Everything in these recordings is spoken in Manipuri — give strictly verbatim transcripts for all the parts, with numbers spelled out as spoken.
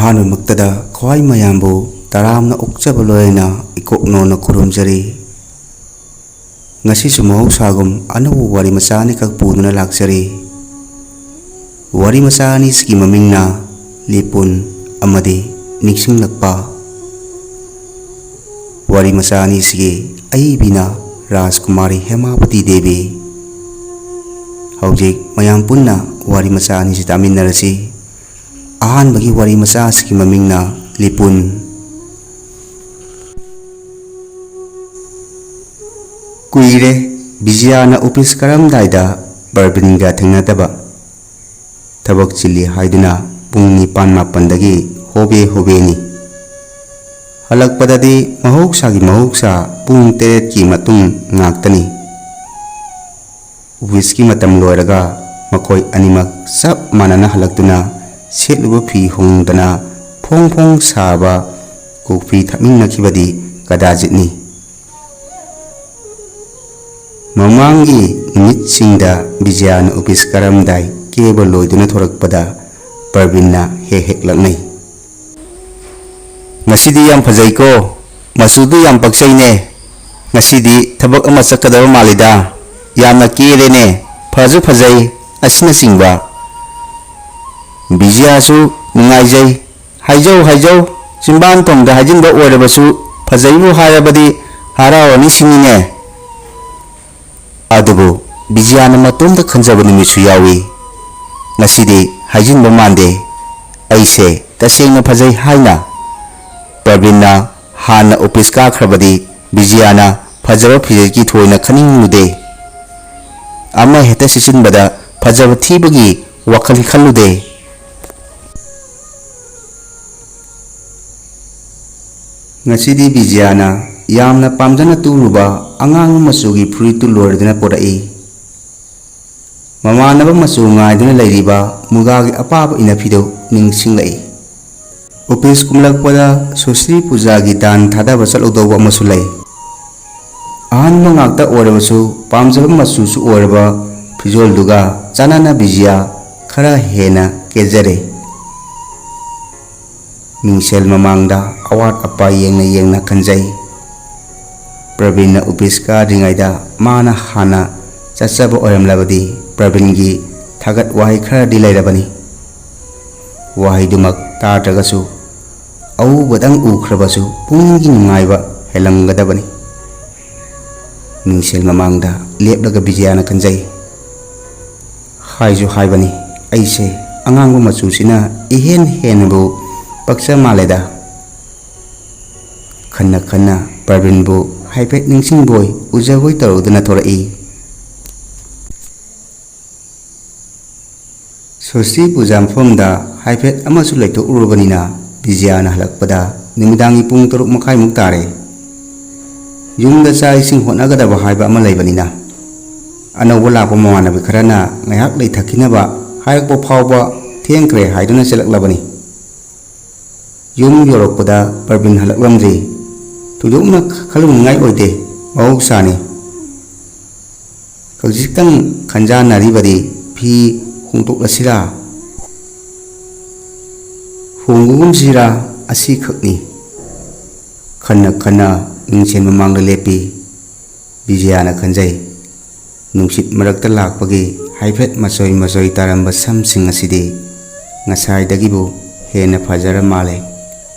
ꯑꯍꯥꯟꯕꯃꯛꯇꯗ ꯈ꯭ꯋꯥꯏ ꯃꯌꯥꯝꯕꯨ ꯇꯔꯥꯝꯅ ꯑꯣꯛꯆꯕ ꯂꯣꯏꯅ ꯏꯀꯣꯛꯅꯣꯅ ꯈꯨꯔꯨꯝꯖꯔꯤ꯫ ꯉꯁꯤꯁꯨ ꯃꯍꯧꯁꯥꯒꯨꯝ ꯑꯅꯧꯕ ꯋꯥꯔꯤ ꯃꯆꯥ ꯑꯅꯤꯈꯛ ꯄꯨꯗꯨꯅ ꯂꯥꯛꯆꯔꯤ꯫ ꯋꯥꯔꯤ ꯃꯆꯥ ꯑꯅꯤꯁꯤꯒꯤ ꯃꯃꯤꯡꯅ ꯂꯤꯄꯨꯟ ꯑꯃꯗꯤ ꯅꯤꯡꯁꯤꯡꯂꯛꯄ꯫ ꯋꯥꯔꯤ ꯃꯆꯥ ꯑꯅꯤꯁꯤꯒꯤ ꯑꯏꯕꯤꯅ ꯔꯥꯖꯀꯨꯃꯥꯔꯤ ꯍꯦꯃꯥꯕꯇꯤ ꯗꯦꯕꯤ꯫ ꯍꯧꯖꯤꯛ ꯃꯌꯥꯝ ꯄꯨꯟꯅ ꯋꯥꯔꯤ ꯃꯆꯥ ꯑꯅꯤꯁꯤ ꯇꯥꯃꯤꯟꯅꯔꯁꯤ꯫ ꯑꯍꯥꯟꯕꯒꯤ ꯋꯥꯔꯤ ꯃꯆꯥ ꯑꯁꯤꯒꯤ ꯃꯃꯤꯡꯅ ꯂꯤꯄꯨꯟ꯫ ꯀꯨꯏꯔꯦ ꯕꯤꯖꯤꯌꯥꯅ ꯑꯣꯐꯤꯁ ꯀꯥꯔꯝꯗꯥꯏꯗ ꯄꯔꯕꯤꯟꯒ ꯊꯦꯡꯅꯗꯕ꯫ ꯊꯕꯛ ꯆꯤꯜꯂꯤ ꯍꯥꯏꯗꯨꯅ ꯄꯨꯡ ꯅꯤꯄꯥꯟ ꯃꯥꯄꯟꯗꯒꯤ ꯍꯣꯕꯦ ꯍꯣꯕꯦꯅꯤ꯫ ꯍꯜꯂꯛꯄꯗꯗꯤ ꯃꯍꯧꯁꯥꯒꯤ ꯃꯍꯧꯁꯥ ꯄꯨꯡ ꯇꯔꯦꯠꯀꯤ ꯃꯇꯨꯡ ꯉꯥꯛꯇꯅꯤ꯫ ꯑꯣꯐꯤꯁꯀꯤ ꯃꯇꯝ ꯂꯣꯏꯔꯒ ꯃꯈꯣꯏ ꯑꯅꯤꯃꯛ ꯆꯞ ꯃꯥꯟꯅꯅ ꯍꯜꯂꯛꯇꯨꯅ ꯁꯦꯠꯂꯨꯕ ꯐꯤ ꯍꯣꯡꯗꯅ ꯐꯣꯡ ꯐꯣꯡ ꯁꯥꯕ ꯀꯣꯐꯤ ꯊꯛꯃꯤꯟꯅꯈꯤꯕꯗꯤ ꯀꯗꯥꯖꯤꯠꯅꯤ꯫ ꯃꯃꯥꯡꯒꯤ ꯅꯨꯃꯤꯠꯁꯤꯡꯗ ꯕꯤꯖꯌꯥꯅ ꯑꯣꯐꯤꯁ ꯀꯥꯔꯝꯗꯥꯏ ꯀꯦꯕ ꯂꯣꯏꯗꯨꯅ ꯊꯣꯔꯛꯄꯗ ꯄ꯭ꯔꯕꯤꯟꯅ ꯍꯦꯛ ꯍꯦꯛ ꯂꯛꯅꯩ꯫ "ꯉꯁꯤꯗꯤ ꯌꯥꯝ ꯐꯖꯩꯀꯣ, ꯃꯆꯨꯗꯨ ꯌꯥꯝ ꯄꯛꯆꯩꯅꯦ꯫ ꯉꯁꯤꯗꯤ ꯊꯕꯛ ꯑꯃ ꯆꯠꯀꯗꯕ ꯃꯥꯜꯂꯤꯗ꯫ ꯌꯥꯝꯅ ꯀꯦꯔꯦꯅꯦ, ꯐꯁꯨ ꯐꯖꯩ" ꯑꯁꯤꯅꯆꯤꯡꯕ꯫ ꯕꯤꯖꯌꯥꯁꯨ ꯅꯨꯡꯉꯥꯏꯖꯩ꯫ ꯍꯥꯏꯖꯧ ꯍꯥꯏꯖꯧ, ꯆꯤꯝꯕꯥꯟ ꯊꯣꯡꯗ ꯍꯥꯏꯖꯤꯟꯕ ꯑꯣꯏꯔꯕꯁꯨ ꯐꯖꯩꯕꯨ ꯍꯥꯏꯔꯕꯗꯤ ꯍꯔꯥꯎꯔꯅꯤ ꯁꯤꯅꯤꯅꯦ꯫ ꯑꯗꯨꯕꯨ ꯕꯤꯖꯌꯥꯅ ꯃꯇꯣꯝꯇ ꯈꯟꯖꯕ ꯅꯨꯃꯤꯠꯁꯨ ꯌꯥꯎꯏ꯫ "ꯉꯁꯤꯗꯤ ꯍꯥꯏꯖꯤꯟꯕ ꯃꯥꯟꯗꯦ, ꯑꯩꯁꯦ ꯇꯁꯦꯡꯅ ꯐꯖꯩ" ꯍꯥꯏꯅ꯫ ꯄ꯭ꯔꯕꯤꯟꯅ ꯍꯥꯟꯅ ꯑꯣꯐꯤꯁ ꯀꯥꯈ꯭ꯔꯕꯗꯤ ꯕꯤꯖꯌꯥꯅ ꯐꯖꯕ ꯐꯤꯖꯦꯠꯀꯤ ꯊꯣꯏꯅ ꯈꯟꯅꯤꯡꯂꯨꯗꯦ꯫ ꯑꯃ ꯍꯦꯛꯇ ꯁꯤꯆꯤꯟꯕꯗ ꯐꯖꯕ ꯊꯤꯕꯒꯤ ꯋꯥꯈꯜ ꯈꯜꯂꯨꯗꯦ꯫ ꯉꯁꯤꯗꯤ ꯕꯤꯖꯌꯥꯅ ꯌꯥꯝꯅ ꯄꯥꯝꯖꯅ ꯇꯨꯔꯨꯕ ꯑꯉꯥꯡꯕ ꯃꯆꯨꯒꯤ ꯐꯨꯔꯤꯠꯇꯨ ꯂꯣꯏꯔꯗꯨꯅ ꯄꯨꯔꯛꯏ꯫ ꯃꯃꯥꯟꯅꯕ ꯃꯆꯨ ꯉꯥꯏꯗꯨꯅ ꯂꯩꯔꯤꯕ ꯃꯨꯒꯥꯒꯤ ꯑꯄꯥꯕ ꯏꯅꯐꯤꯗꯨ ꯅꯤꯡꯁꯤꯡꯂꯛꯏ꯫ ꯑꯣꯐꯤꯁ ꯀꯨꯝꯂꯛꯄꯗ ꯁꯨꯁ꯭ꯔꯤ ꯄꯨꯖꯥꯒꯤ ꯗꯥꯟ ꯊꯥꯗꯕ ꯆꯠꯂꯨꯗꯧꯕ ꯑꯃꯁꯨ ꯂꯩ꯫ ꯑꯍꯟꯕ ꯉꯥꯛꯇ ꯑꯣꯏꯔꯕꯁꯨ ꯄꯥꯝꯖꯕ ꯃꯆꯨꯁꯨ ꯑꯣꯏꯔꯕ ꯐꯤꯖꯣꯜꯗꯨꯒ ꯆꯥꯟꯅꯅ ꯕꯤꯖꯌꯥ ꯈꯔ ꯍꯦꯟꯅ ꯀꯦꯖꯔꯦ꯫ ꯃꯤꯡꯁꯦꯜ ꯃꯃꯥꯡꯗ ꯑꯋꯥꯠ ꯑꯄꯥ ꯌꯦꯡꯅ ꯌꯦꯡꯅ ꯈꯟꯖꯩ꯫ ꯄ꯭ꯔꯕꯤꯟꯅ ꯑꯣꯐꯤꯁ ꯀꯥꯗ꯭ꯔꯤꯉꯩꯗ ꯃꯥꯅ ꯍꯥꯟꯅ ꯆꯠꯆꯕ ꯑꯣꯏꯔꯝꯂꯕꯗꯤ ꯄ꯭ꯔꯕꯤꯟꯒꯤ ꯊꯥꯒꯠ ꯋꯥꯍꯩ ꯈꯔꯗꯤ ꯂꯩꯔꯕꯅꯤ꯫ ꯋꯥꯍꯩꯗꯨꯃꯛ ꯇꯥꯗ꯭ꯔꯒꯁꯨ ꯑꯎꯕꯗꯪ ꯎꯈ꯭ꯔꯕꯁꯨ ꯄꯨꯛꯅꯤꯡꯒꯤ ꯅꯨꯡꯉꯥꯏꯕ ꯍꯦꯜꯂꯝꯒꯗꯕꯅꯤ꯫ ꯃꯤꯡꯁꯦꯜ ꯃꯃꯥꯡꯗ ꯂꯦꯞꯂꯒ ꯕꯤꯖꯌꯥꯅ ꯈꯟꯖꯩ꯫ ꯍꯥꯏꯁꯨ ꯍꯥꯏꯕꯅꯤ, ꯑꯩꯁꯦ ꯑꯉꯥꯡꯕ ꯃꯆꯨꯁꯤꯅ ꯏꯍꯦꯟ ꯍꯦꯟꯅꯕꯨ ꯄꯛꯆ ꯃꯥꯜꯂꯦꯗ꯫ ꯈꯟꯅ ꯈꯟꯅ ꯄ꯭ꯔꯕꯤꯟꯕꯨ ꯍꯥꯏꯐꯦꯠ ꯅꯤꯡꯁꯤꯡꯕꯣꯏ ꯎꯖꯕꯣꯏ ꯇꯧꯔꯨꯗꯨꯅ ꯊꯣꯔꯛꯏ꯫ ꯁꯣꯁꯇꯤ ꯄꯨꯖꯥ ꯃꯐꯝꯗ ꯍꯥꯏꯐꯦꯠ ꯑꯃꯁꯨ ꯂꯩꯊꯣꯛꯎꯔꯕꯅꯤꯅ ꯕꯤꯖꯌꯥꯅ ꯍꯜꯂꯛꯄꯗ ꯅꯨꯃꯤꯗꯥꯡꯒꯤ ꯄꯨꯡ ꯇꯔꯨꯛ ꯃꯈꯥꯏꯃꯨꯛ ꯇꯥꯔꯦ꯫ ꯌꯨꯝꯗ ꯆꯥꯛ ꯏꯁꯤꯡ ꯍꯣꯠꯅꯒꯗꯕ ꯍꯥꯏꯕ ꯑꯃ ꯂꯩꯕꯅꯤꯅ ꯑꯅꯧꯕ ꯂꯥꯛꯄ ꯃꯃꯥꯟꯅꯕꯤ ꯈꯔꯅ ꯉꯥꯏꯍꯥꯛ ꯂꯩꯊꯛꯈꯤꯅꯕ ꯍꯥꯏꯔꯛꯄ ꯐꯥꯎꯕ ꯊꯦꯡꯈ꯭ꯔꯦ ꯍꯥꯏꯗꯨꯅ ꯆꯦꯜꯂꯛꯂꯕꯅꯤ꯫ ꯌꯨꯝ ꯌꯧꯔꯛꯄꯗ ꯄ꯭ꯔꯕꯤꯟ ꯍꯜꯂꯛꯂꯝꯗ꯭ꯔꯤ꯫ ꯊꯣꯏꯗꯣꯛꯅ ꯈꯜꯂꯨꯅꯤꯡꯉꯥꯏ ꯑꯣꯏꯗꯦ, ꯃꯍꯧꯁꯥꯅꯤ꯫ ꯈꯖꯤꯛꯇꯪ ꯈꯟꯖꯥꯟꯅꯔꯤꯕꯗꯤ ꯐꯤ ꯍꯣꯡꯗꯣꯛꯂꯁꯤꯔꯥ, ꯍꯣꯡꯕꯒꯨꯝꯁꯤꯔꯥ ꯑꯁꯤꯈꯛꯅꯤ꯫ ꯈꯟꯅ ꯈꯟꯅ ꯃꯤꯡꯁꯦꯜ ꯃꯃꯥꯡꯗ ꯂꯦꯞꯄꯤ꯫ ꯕꯤꯖꯌꯥꯅ ꯈꯟꯖꯩ, ꯅꯨꯡꯁꯤꯠ ꯃꯔꯛꯇ ꯂꯥꯛꯄꯒꯤ ꯍꯥꯏꯐꯦꯠ ꯃꯆꯣꯏ ꯃꯆꯣꯏ ꯇꯥꯔꯝꯕ ꯁꯝꯁꯤꯡ ꯑꯁꯤꯗꯤ ꯉꯁꯥꯏꯗꯒꯤꯕꯨ ꯍꯦꯟꯅ ꯐꯖꯔ ꯃꯥꯜꯂꯦ꯫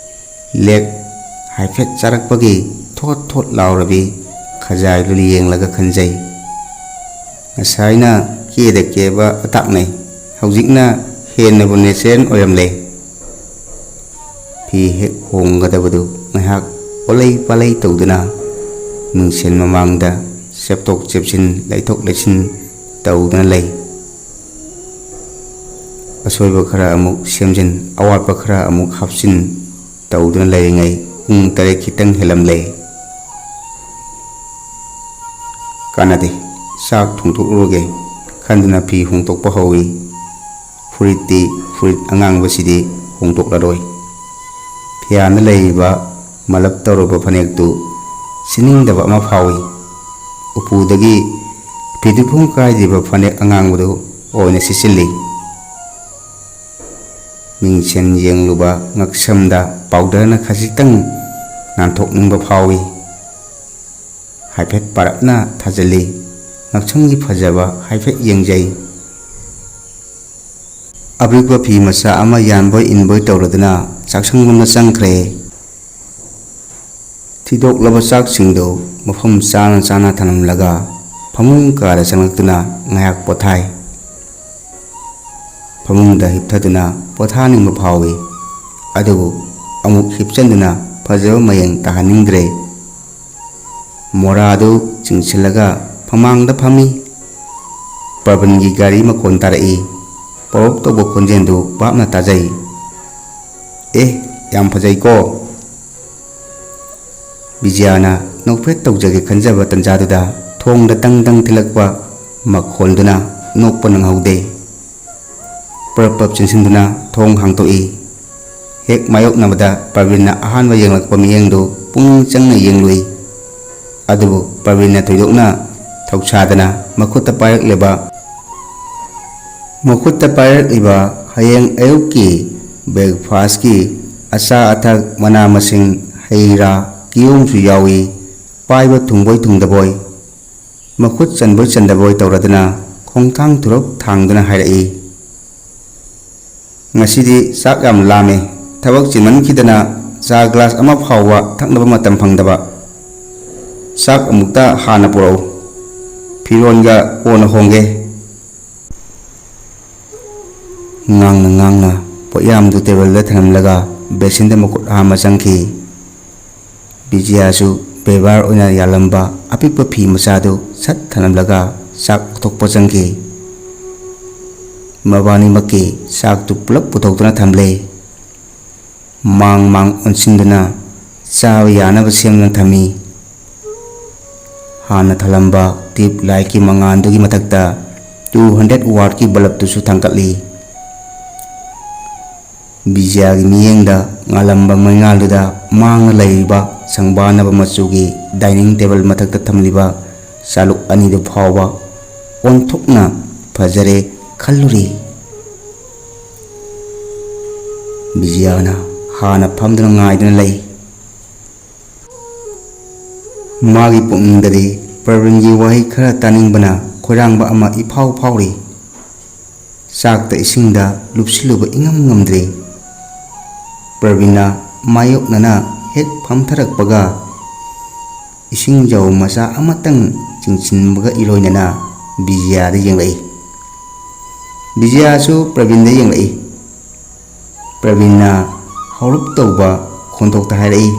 ꯂꯦꯛ ꯍꯥꯏꯐꯦꯠ ꯆꯥꯔꯛꯄꯒꯤ ꯊꯣꯠ ꯊꯣꯠ ꯂꯥꯎꯔꯕꯤ ꯈꯖꯥꯏꯗꯨ ꯌꯦꯡꯂꯒ ꯈꯟꯖꯩ, ꯉꯁꯥꯏꯅ ꯀꯦꯗ ꯀꯦꯕ ꯑꯇꯥꯛꯅꯩ, ꯍꯧꯖꯤꯛꯅ ꯍꯦꯟꯅꯕꯨ ꯅꯦꯆꯔꯦꯜ ꯑꯣꯏꯔꯝꯂꯦ꯫ ꯐꯤ ꯍꯦꯛ ꯍꯣꯡꯒꯗꯕꯗꯨ ꯉꯥꯏꯍꯥꯛ ꯑꯣꯂꯩ ꯄꯥꯂꯩ ꯇꯧꯗꯨꯅ ꯃꯤꯡꯁꯦꯜ ꯃꯃꯥꯡꯗ ꯆꯦꯞꯊꯣꯛ ꯆꯦꯞꯁꯤꯟ ꯂꯩꯊꯣꯛ ꯂꯩꯁꯤꯟ ꯇꯧꯗꯨꯅ ꯂꯩ꯫ ꯑꯁꯣꯏꯕ ꯈꯔ ꯑꯃꯨꯛ ꯁꯦꯝꯖꯤꯟ, ꯑꯋꯥꯠꯄ ꯈꯔ ꯑꯃꯨꯛ ꯍꯥꯞꯆꯤꯟ ꯇꯧꯗꯨꯅ ꯂꯩꯔꯤꯉꯩ ꯄꯨꯡ ꯇꯔꯦꯠ ꯈꯤꯇꯪ ꯍꯦꯜꯂꯝꯂꯦ꯫ ꯀꯥꯟꯅꯗꯦ, ꯆꯥꯛ ꯊꯣꯡꯗꯣꯛꯂꯨꯔꯒꯦ ꯈꯟꯗꯨꯅ ꯐꯤ ꯍꯣꯡꯗꯣꯛꯄ ꯍꯧꯏ꯫ ꯐꯨꯔꯤꯠꯇꯤ, ꯐꯨꯔꯤꯠ ꯑꯉꯥꯡꯕꯁꯤꯗꯤ ꯍꯣꯡꯗꯣꯛꯂꯔꯣꯏ꯫ ꯐꯤꯌꯥꯟꯗ ꯂꯩꯔꯤꯕ ꯃꯂꯞ ꯇꯧꯔꯕ ꯐꯅꯦꯛꯇꯨ ꯁꯦꯠꯅꯤꯡꯗꯕ ꯑꯃ ꯐꯥꯎꯏ꯫ ꯎꯄꯨꯗꯒꯤ ꯐꯤꯗꯨꯐꯝ ꯀꯥꯏꯗ꯭ꯔꯤꯕ ꯐꯅꯦꯛ ꯑꯉꯥꯡꯕꯗꯨ ꯑꯣꯏꯅ ꯁꯦꯠꯆꯤꯜꯂꯤ꯫ ꯃꯤꯡꯁꯦꯟ ꯌꯦꯡꯂꯨꯕ ꯉꯛꯁꯝꯗ ꯄꯥꯎꯗꯔꯅ ꯈꯖꯤꯛꯇꯪ ꯅꯥꯟꯊꯣꯛꯅꯤꯡꯕ ꯐꯥꯎꯏ꯫ ꯍꯥꯏꯐꯦꯠ ꯄꯥꯔꯞꯅ ꯊꯥꯖꯤꯜꯂꯤ꯫ ꯉꯛꯁꯝꯒꯤ ꯐꯖꯕ ꯍꯥꯏꯐꯦꯠ ꯌꯦꯡꯖꯩ꯫ ꯑꯄꯤꯛꯄ ꯐꯤ ꯃꯆꯥ ꯑꯃ ꯌꯥꯟꯕꯣꯏ ꯏꯟꯕꯣꯏ ꯇꯧꯔꯗꯨꯅ ꯆꯥꯛꯁꯪꯂꯣꯝꯗ ꯆꯪꯈ꯭ꯔꯦ꯫ ꯊꯤꯗꯣꯛꯂꯕ ꯆꯥꯛꯁꯤꯡꯗꯨ ꯃꯐꯝ ꯆꯥꯅ ꯆꯥꯅ ꯊꯝꯂꯝꯂꯒ ꯐꯃꯨꯡ ꯀꯥꯗ ꯆꯪꯂꯛꯇꯨꯅ ꯉꯥꯏꯍꯥꯛ ꯄꯣꯊꯥꯏ꯫ ꯐꯃꯨꯡꯗ ꯍꯤꯞꯊꯗꯨꯅ ꯄꯣꯊꯥꯅꯤꯡꯕ ꯐꯥꯎꯏ꯫ ꯑꯗꯨꯕꯨ ꯑꯃꯨꯛ ꯍꯤꯞꯆꯟꯗꯨꯅ ꯐꯖꯕ ꯃꯌꯦꯡ ꯇꯥꯍꯟꯅꯤꯡꯗ꯭ꯔꯦ꯫ ꯃꯣꯔꯥꯗꯨ ꯆꯤꯡꯁꯤꯜꯂꯒ ꯐꯃꯥꯡꯗ ꯐꯝꯃꯤ꯫ ꯄ꯭ꯔꯕꯤꯟꯒꯤ ꯒꯥꯔꯤ ꯃꯈꯣꯟ ꯇꯥꯔꯛꯏ꯫ ꯄꯣꯔꯣꯞ ꯇꯧꯕ ꯈꯣꯟꯖꯦꯜꯗꯨ ꯚꯥꯞꯅ ꯇꯥꯖꯩ꯫ "ꯑꯦ, ꯌꯥꯝ ꯐꯖꯩꯀꯣ!" ꯕꯤꯖꯌꯥꯅ ꯅꯣꯛꯐꯦꯠ ꯇꯧꯖꯒꯦ ꯈꯟꯖꯕ ꯇꯟꯖꯥꯗꯨꯗ ꯊꯣꯡꯗ ꯗꯪ ꯗꯪ ꯊꯤꯜꯂꯛꯄ ꯃꯈꯣꯜꯗꯨꯅ ꯅꯣꯛꯄ ꯅꯪꯍꯧꯗꯦ꯫ ꯄ꯭ꯔꯞ ꯄ꯭ꯔꯞ ꯆꯦꯟꯁꯤꯟꯗꯨꯅ ꯊꯣꯡ ꯍꯥꯡꯗꯣꯛꯏ꯫ ꯍꯦꯛ ꯃꯥꯌꯣꯛꯅꯕꯗ ꯄ꯭ꯔꯕꯤꯟꯅ ꯑꯍꯥꯟꯕ ꯌꯦꯡꯂꯛꯄ ꯃꯤꯠꯌꯦꯡꯗꯨ ꯄꯨꯛꯅꯤꯡ ꯆꯪꯅ ꯌꯦꯡꯂꯨꯏ꯫ ꯑꯗꯨꯕꯨ ꯄ꯭ꯔꯕꯤꯟꯅ ꯊꯣꯏꯗꯣꯛꯅ ꯊꯧꯁꯥꯗꯅ ꯃꯈꯨꯠꯇ ꯄꯥꯏꯔꯛꯂꯤꯕ, ꯃꯈꯨꯠꯇ ꯄꯥꯏꯔꯛꯂꯤꯕ ꯍꯌꯦꯡ ꯑꯌꯨꯛꯀꯤ breakfastꯀꯤ ꯑꯆꯥ ꯑꯊꯛ, ꯃꯅꯥ ꯃꯁꯤꯡ, ꯍꯩ ꯔꯥ, ꯀꯤꯍꯣꯝꯁꯨ ꯌꯥꯎꯏ꯫ ꯄꯥꯏꯕ ꯊꯨꯡꯕꯣꯏ ꯊꯨꯡꯗꯕꯣꯏ, ꯃꯈꯨꯠ ꯆꯟꯕꯣꯏ ꯆꯟꯗꯕꯣꯏ ꯇꯧꯔꯗꯨꯅ ꯈꯣꯡꯊꯥꯡ ꯊꯨꯔꯞ ꯊꯥꯡꯗꯨꯅ ꯍꯥꯏꯔꯛꯏ꯫ "ꯉꯁꯤꯗꯤ ꯆꯥꯛ ꯌꯥꯝ ꯂꯥꯝꯃꯦ꯫ ꯊꯕꯛ ꯆꯤꯟꯃꯟꯈꯤꯗꯅ ꯆꯥ glass ꯑꯃ ꯐꯥꯎꯕ ꯊꯛꯅꯕ ꯃꯇꯝ ꯐꯪꯗꯕ꯫ ꯆꯥꯛ ꯑꯃꯨꯛꯇ ꯍꯥꯟꯅ ꯄꯨꯔꯛꯎ꯫ ꯐꯤꯔꯣꯟꯒ ꯀꯣꯟꯅ ꯍꯣꯡꯒꯦ꯫" ꯉꯥꯡꯅ ꯉꯥꯡꯅ ꯄꯣꯠꯌꯥꯝꯗꯨ tableꯗ ꯊꯅꯝꯂꯒ basinꯗ ꯃꯈꯨꯠ ꯍꯥꯝꯕ ꯆꯪꯈꯤ꯫ ꯕꯤꯖꯌꯥꯁꯨ ꯕꯦꯕꯥꯔ ꯑꯣꯏꯅ ꯌꯥꯜꯂꯝꯕ ꯑꯄꯤꯛꯄ ꯐꯤ ꯃꯆꯥꯗꯨ ꯁꯠ ꯊꯅꯝꯂꯒ ꯆꯥꯛ ꯂꯧꯊꯣꯛꯄ ꯆꯪꯈꯤ꯫ ꯃꯕꯥꯅꯤꯃꯛꯀꯤ ꯆꯥꯛꯇꯨ ꯄꯨꯂꯞ ꯄꯨꯊꯣꯛꯇꯨꯅ ꯊꯝꯂꯦ꯫ ꯃꯥꯡ ꯃꯥꯡ ꯑꯣꯟꯁꯤꯟꯗꯨꯅ ꯆꯥꯕ ꯌꯥꯅꯕ ꯁꯦꯝꯗꯨꯅ ꯊꯝꯃꯤ꯫ ꯍꯥꯟꯅ ꯊꯥꯜꯂꯝꯕ tube lightꯀꯤ ꯃꯉꯥꯜꯗꯨꯒꯤ ꯃꯊꯛꯇ two hundred wattꯀꯤ bulbꯇꯨꯁꯨ ꯊꯥꯡꯒꯠꯂꯤ꯫ ꯕꯤꯖꯌꯥꯒꯤ ꯃꯤꯠꯌꯦꯡꯗ ꯉꯥꯜꯂꯝꯕ ꯃꯩꯉꯥꯜꯗꯨꯗ ꯃꯥꯡꯅ ꯂꯩꯔꯤꯕ ꯁꯪꯕꯥꯅꯕ ꯃꯆꯨꯒꯤ dining table ꯃꯊꯛꯇ ꯊꯝꯂꯤꯕ ꯆꯥꯂꯨꯛ ꯑꯅꯤꯗꯨ ꯐꯥꯎꯕ ꯑꯣꯟꯊꯣꯛꯅ ꯐꯖꯔꯦ ꯈꯜꯂꯨꯔꯤ꯫ ꯕꯤꯖꯤꯌꯥꯅ ꯍꯥꯟꯅ ꯐꯝꯗꯨꯅ ꯉꯥꯏꯗꯨꯅ ꯂꯩ꯫ ꯃꯥꯒꯤ ꯄꯨꯛꯅꯤꯡꯗꯗꯤ ꯄ꯭ꯔꯕꯤꯟꯒꯤ ꯋꯥꯍꯩ ꯈꯔ ꯇꯥꯅꯤꯡꯕꯅ ꯈꯣꯏꯔꯥꯡꯕ ꯑꯃ ꯏꯐꯥꯎ ꯐꯥꯎꯔꯤ꯫ ꯆꯥꯛꯇ ꯏꯁꯤꯡꯗ ꯂꯨꯞꯁꯤꯜꯂꯨꯕ ꯏꯉꯝ ꯉꯝꯗ꯭ꯔꯦ꯫ ꯄ꯭ꯔꯕꯤꯟꯅ ꯃꯥꯌꯣꯛꯅꯅ ꯍꯦꯛ ꯐꯝꯊꯔꯛꯄꯒ, ꯏꯁꯤꯡ ꯖꯥꯎ ꯃꯆꯥ ꯑꯃꯇꯪ ꯆꯤꯡꯁꯤꯟꯕꯒ ꯏꯔꯣꯏꯅꯅ ꯕꯤꯖꯤꯌꯥꯗ ꯌꯦꯡꯂꯛꯏ꯫ ꯕꯤꯖꯤꯌꯥꯁꯨ ꯄ꯭ꯔꯕꯤꯟꯗ ꯌꯦꯡꯂꯛꯏ꯫ ꯄ꯭ꯔꯕꯤꯟꯅ ꯍꯧꯔꯞ ꯇꯧꯕ ꯈꯣꯟꯊꯣꯛꯇ ꯍꯥꯏꯔꯛꯏ,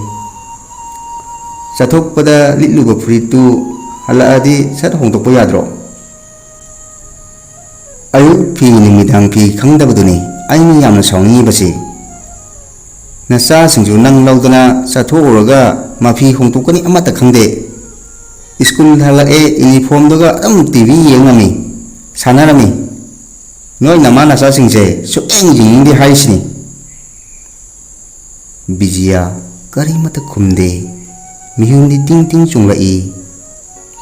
"ꯆꯠꯊꯣꯛꯄꯗ ꯂꯤꯠꯂꯨꯕ ꯐꯨꯔꯤꯠꯇꯨ ꯍꯜꯂꯛꯑꯗꯤ ꯁꯠ ꯍꯣꯡꯗꯣꯛꯄ ꯌꯥꯗ꯭ꯔꯣ? ꯑꯌꯨꯛ ꯐꯤ ꯅꯨꯃꯤꯗꯥꯡ ꯐꯤ ꯈꯪꯗꯕꯗꯨꯅꯤ ꯑꯩꯅ ꯌꯥꯝꯅ ꯁꯥꯎꯅꯤꯡꯉꯤꯕꯁꯤ꯫ ꯅꯆꯥꯁꯤꯡꯁꯨ ꯅꯪ ꯂꯧꯗꯅ ꯆꯠꯊꯣꯛꯎꯔꯒ ꯃꯐꯤ ꯍꯣꯡꯗꯣꯛꯀꯅꯤ ꯑꯃꯠꯇ ꯈꯪꯗꯦ꯫ ꯁ꯭ꯀꯨꯜ ꯍꯜꯂꯛꯑꯦ, ꯌꯨꯅꯤꯐꯣꯔꯝꯗꯨꯒ ꯑꯗꯨꯝ ꯇꯤ ꯚꯤ ꯌꯦꯡꯉꯝꯃꯤ, ꯁꯥꯟꯅꯔꯝꯃꯤ꯫ ꯅꯣꯏ ꯅꯃꯥ ꯅꯆꯥꯁꯤꯡꯁꯦ ꯁꯨꯛꯌꯦꯡ ꯌꯦꯡꯅꯤꯡꯗꯦ ꯍꯥꯏꯔꯤꯁꯤꯅꯤ꯫" ꯕꯤꯖꯤꯌꯥ ꯀꯔꯤꯃꯠꯇ ꯈꯨꯝꯗꯦ꯫ ꯃꯤꯍꯨꯟꯗꯤ ꯇꯤꯡ ꯇꯤꯡ ꯆꯣꯡꯂꯛꯏ꯫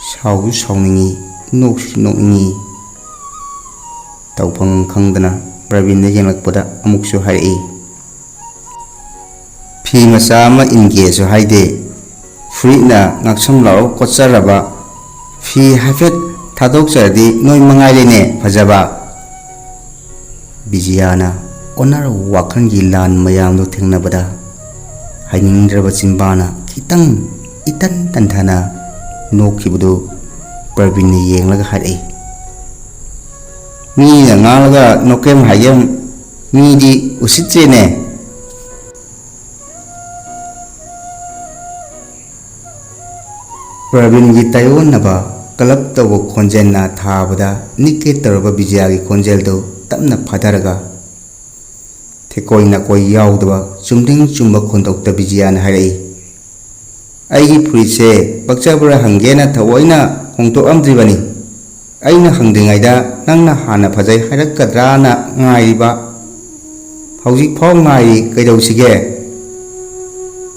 ꯁꯥꯎꯁꯨ ꯁꯥꯎꯅꯤꯡꯏ, ꯅꯣꯛꯁꯨ ꯅꯣꯛꯅꯤꯡꯏ꯫ ꯇꯧꯐꯝ ꯈꯪꯗꯅ ꯄ꯭ꯔꯕꯤꯟꯗ ꯌꯦꯡꯂꯛꯄꯗ ꯑꯃꯨꯛꯁꯨ ꯍꯥꯏꯔꯛꯏ, "ꯐꯤ ꯃꯆꯥ ꯑꯃ ꯏꯟꯒꯦꯁꯨ ꯍꯥꯏꯗꯦ, ꯐꯨꯔꯤꯠꯅ ꯉꯛꯁꯝ ꯂꯥꯎꯔ ꯀꯣꯠꯆꯔꯕ, ꯐꯤ ꯍꯥꯏꯐꯦꯠ ꯊꯥꯗꯣꯛꯆꯔꯗꯤ ꯅꯣꯏ ꯃꯉꯥꯏꯔꯦꯅꯦ ꯐꯖꯕ꯫" ꯕꯤꯖꯤꯌꯥꯅ ꯑꯣꯟꯅꯔꯕ ꯋꯥꯈꯜꯒꯤ ꯂꯥꯟ ꯃꯌꯥꯝꯗꯨ ꯊꯦꯡꯅꯕꯗ ꯍꯥꯏꯅꯤꯡꯗ꯭ꯔꯕ ꯆꯤꯟꯕꯥꯅ ꯈꯤꯇꯪ ꯏꯇꯟ ꯇꯟꯊꯅ ꯅꯣꯛꯈꯤꯕꯗꯨ ꯄ꯭ꯔꯕꯤꯟꯅ ꯌꯦꯡꯂꯒ ꯍꯥꯏꯔꯛꯏ, "ꯃꯤꯅ ꯉꯥꯡꯂꯒ ꯅꯣꯀꯦꯝ ꯍꯥꯏꯒꯦꯝ, ꯃꯤꯗꯤ ꯎꯁꯤꯠꯇ꯭ꯔꯦꯅꯦ꯫" ꯄ꯭ꯔꯕꯤꯟꯒꯤ ꯇꯥꯏꯑꯣꯟꯅꯕ ꯀꯂꯞ ꯇꯧꯕ ꯈꯣꯟꯖꯦꯜꯅ ꯊꯥꯕꯗ ꯅꯤꯛꯀꯦ ꯇꯧꯔꯕ ꯕꯤꯖꯌꯥꯒꯤ ꯈꯣꯟꯖꯦꯜꯗꯨ ꯇꯞꯅ ꯐꯥꯊꯔꯒ ꯊꯦꯀꯣꯏ ꯅꯥꯀꯣꯏ ꯌꯥꯎꯗꯕ ꯆꯨꯝꯗ꯭ꯔꯤꯡ ꯆꯨꯝꯕ ꯈꯣꯟꯊꯣꯛꯇ ꯕꯤꯖꯌꯥꯅ ꯍꯥꯏꯔꯛꯏ, "ꯑꯩꯒꯤ ꯐꯨꯔꯤꯠꯁꯦ ꯄꯛꯆꯕ꯭ꯔꯥ ꯍꯪꯒꯦꯅ ꯊꯑꯣꯏꯅ ꯍꯣꯡꯗꯣꯛꯑꯝꯗ꯭ꯔꯤꯕꯅꯤ꯫ ꯑꯩꯅ ꯍꯪꯗ꯭ꯔꯤꯉꯩꯗ ꯅꯪꯅ ꯍꯥꯟꯅ ꯐꯖꯩ ꯍꯥꯏꯔꯛꯀꯗ꯭ꯔꯥꯅ ꯉꯥꯏꯔꯤꯕ꯫ ꯍꯧꯖꯤꯛꯐꯥꯎ ꯉꯥꯏꯔꯤ, ꯀꯩꯗꯧꯁꯤꯒꯦ?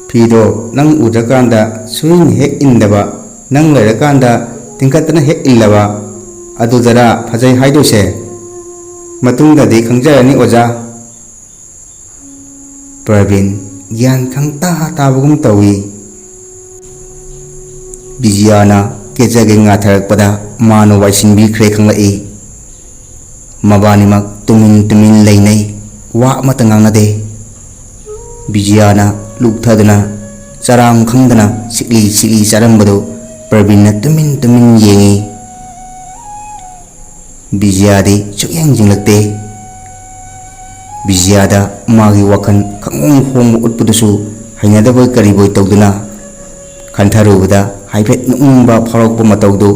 ꯐꯤꯗꯣ ꯅꯪ ꯎꯗ꯭ꯔꯀꯥꯟꯗ ꯁꯨꯏꯅ ꯍꯦꯛ ꯏꯟꯗꯕ, ꯅꯪ ꯂꯩꯔꯀꯥꯟꯗ ꯇꯤꯡꯈꯠꯇꯅ ꯍꯦꯛ ꯏꯜꯂꯕ, ꯑꯗꯨꯗꯔ ꯐꯖꯩ ꯍꯥꯏꯗꯣꯏꯁꯦ? ꯃꯇꯨꯡꯗꯗꯤ ꯈꯪꯖꯔꯅꯤ ꯑꯣꯖꯥ꯫" ꯄ꯭ꯔꯕꯤꯟ ꯒ꯭ꯌꯥꯟ ꯈꯪꯇꯥ ꯇꯥꯕꯒꯨꯝ ꯇꯧꯏ꯫ ꯕꯤꯖꯤꯌꯥꯅ ꯀꯦꯖꯒꯦ ꯉꯥꯊꯔꯛꯄꯗ ꯃꯥꯅ ꯋꯥꯏꯁꯤꯟꯕꯤꯈ꯭ꯔꯦ ꯈꯪꯂꯛꯏ꯫ ꯃꯕꯥꯅꯤꯃꯛ ꯇꯨꯃꯤꯟ ꯇꯨꯃꯤꯟ ꯂꯩꯅꯩ, ꯋꯥ ꯑꯃꯠꯇ ꯉꯥꯡꯅꯗꯦ꯫ ꯕꯤꯖꯤꯌꯥꯅ ꯂꯨꯛꯊꯗꯨꯅ ꯆꯔꯥꯡ ꯈꯪꯗꯅ ꯁꯤꯛꯂꯤ ꯁꯤꯛꯂꯤ ꯆꯥꯔꯝꯕꯗꯨ ꯄ꯭ꯔꯕꯤꯟꯅ ꯇꯨꯃꯤꯟ ꯇꯨꯃꯤꯟ ꯌꯦꯡꯏ꯫ ꯕꯤꯖꯤꯌꯥꯗꯤ ꯁꯨꯛꯌꯦꯡ ꯌꯦꯡꯂꯛꯇꯦ꯫ ꯕꯤꯖꯤꯌꯥꯗ ꯃꯥꯒꯤ ꯋꯥꯈꯜ ꯈꯪꯍꯣꯡ ꯍꯣꯡꯕ ꯎꯠꯄꯗꯨꯁꯨ ꯍꯩꯅꯗꯕꯣꯏ ꯀꯔꯤꯕꯣꯏ ꯇꯧꯗꯨꯅ ꯈꯟꯊꯔꯨꯕꯗ ꯍꯥꯏꯐꯦꯠ ꯅꯣꯛꯅꯤꯡꯕ ꯐꯥꯎꯔꯛꯄ ꯃꯇꯧꯗꯨ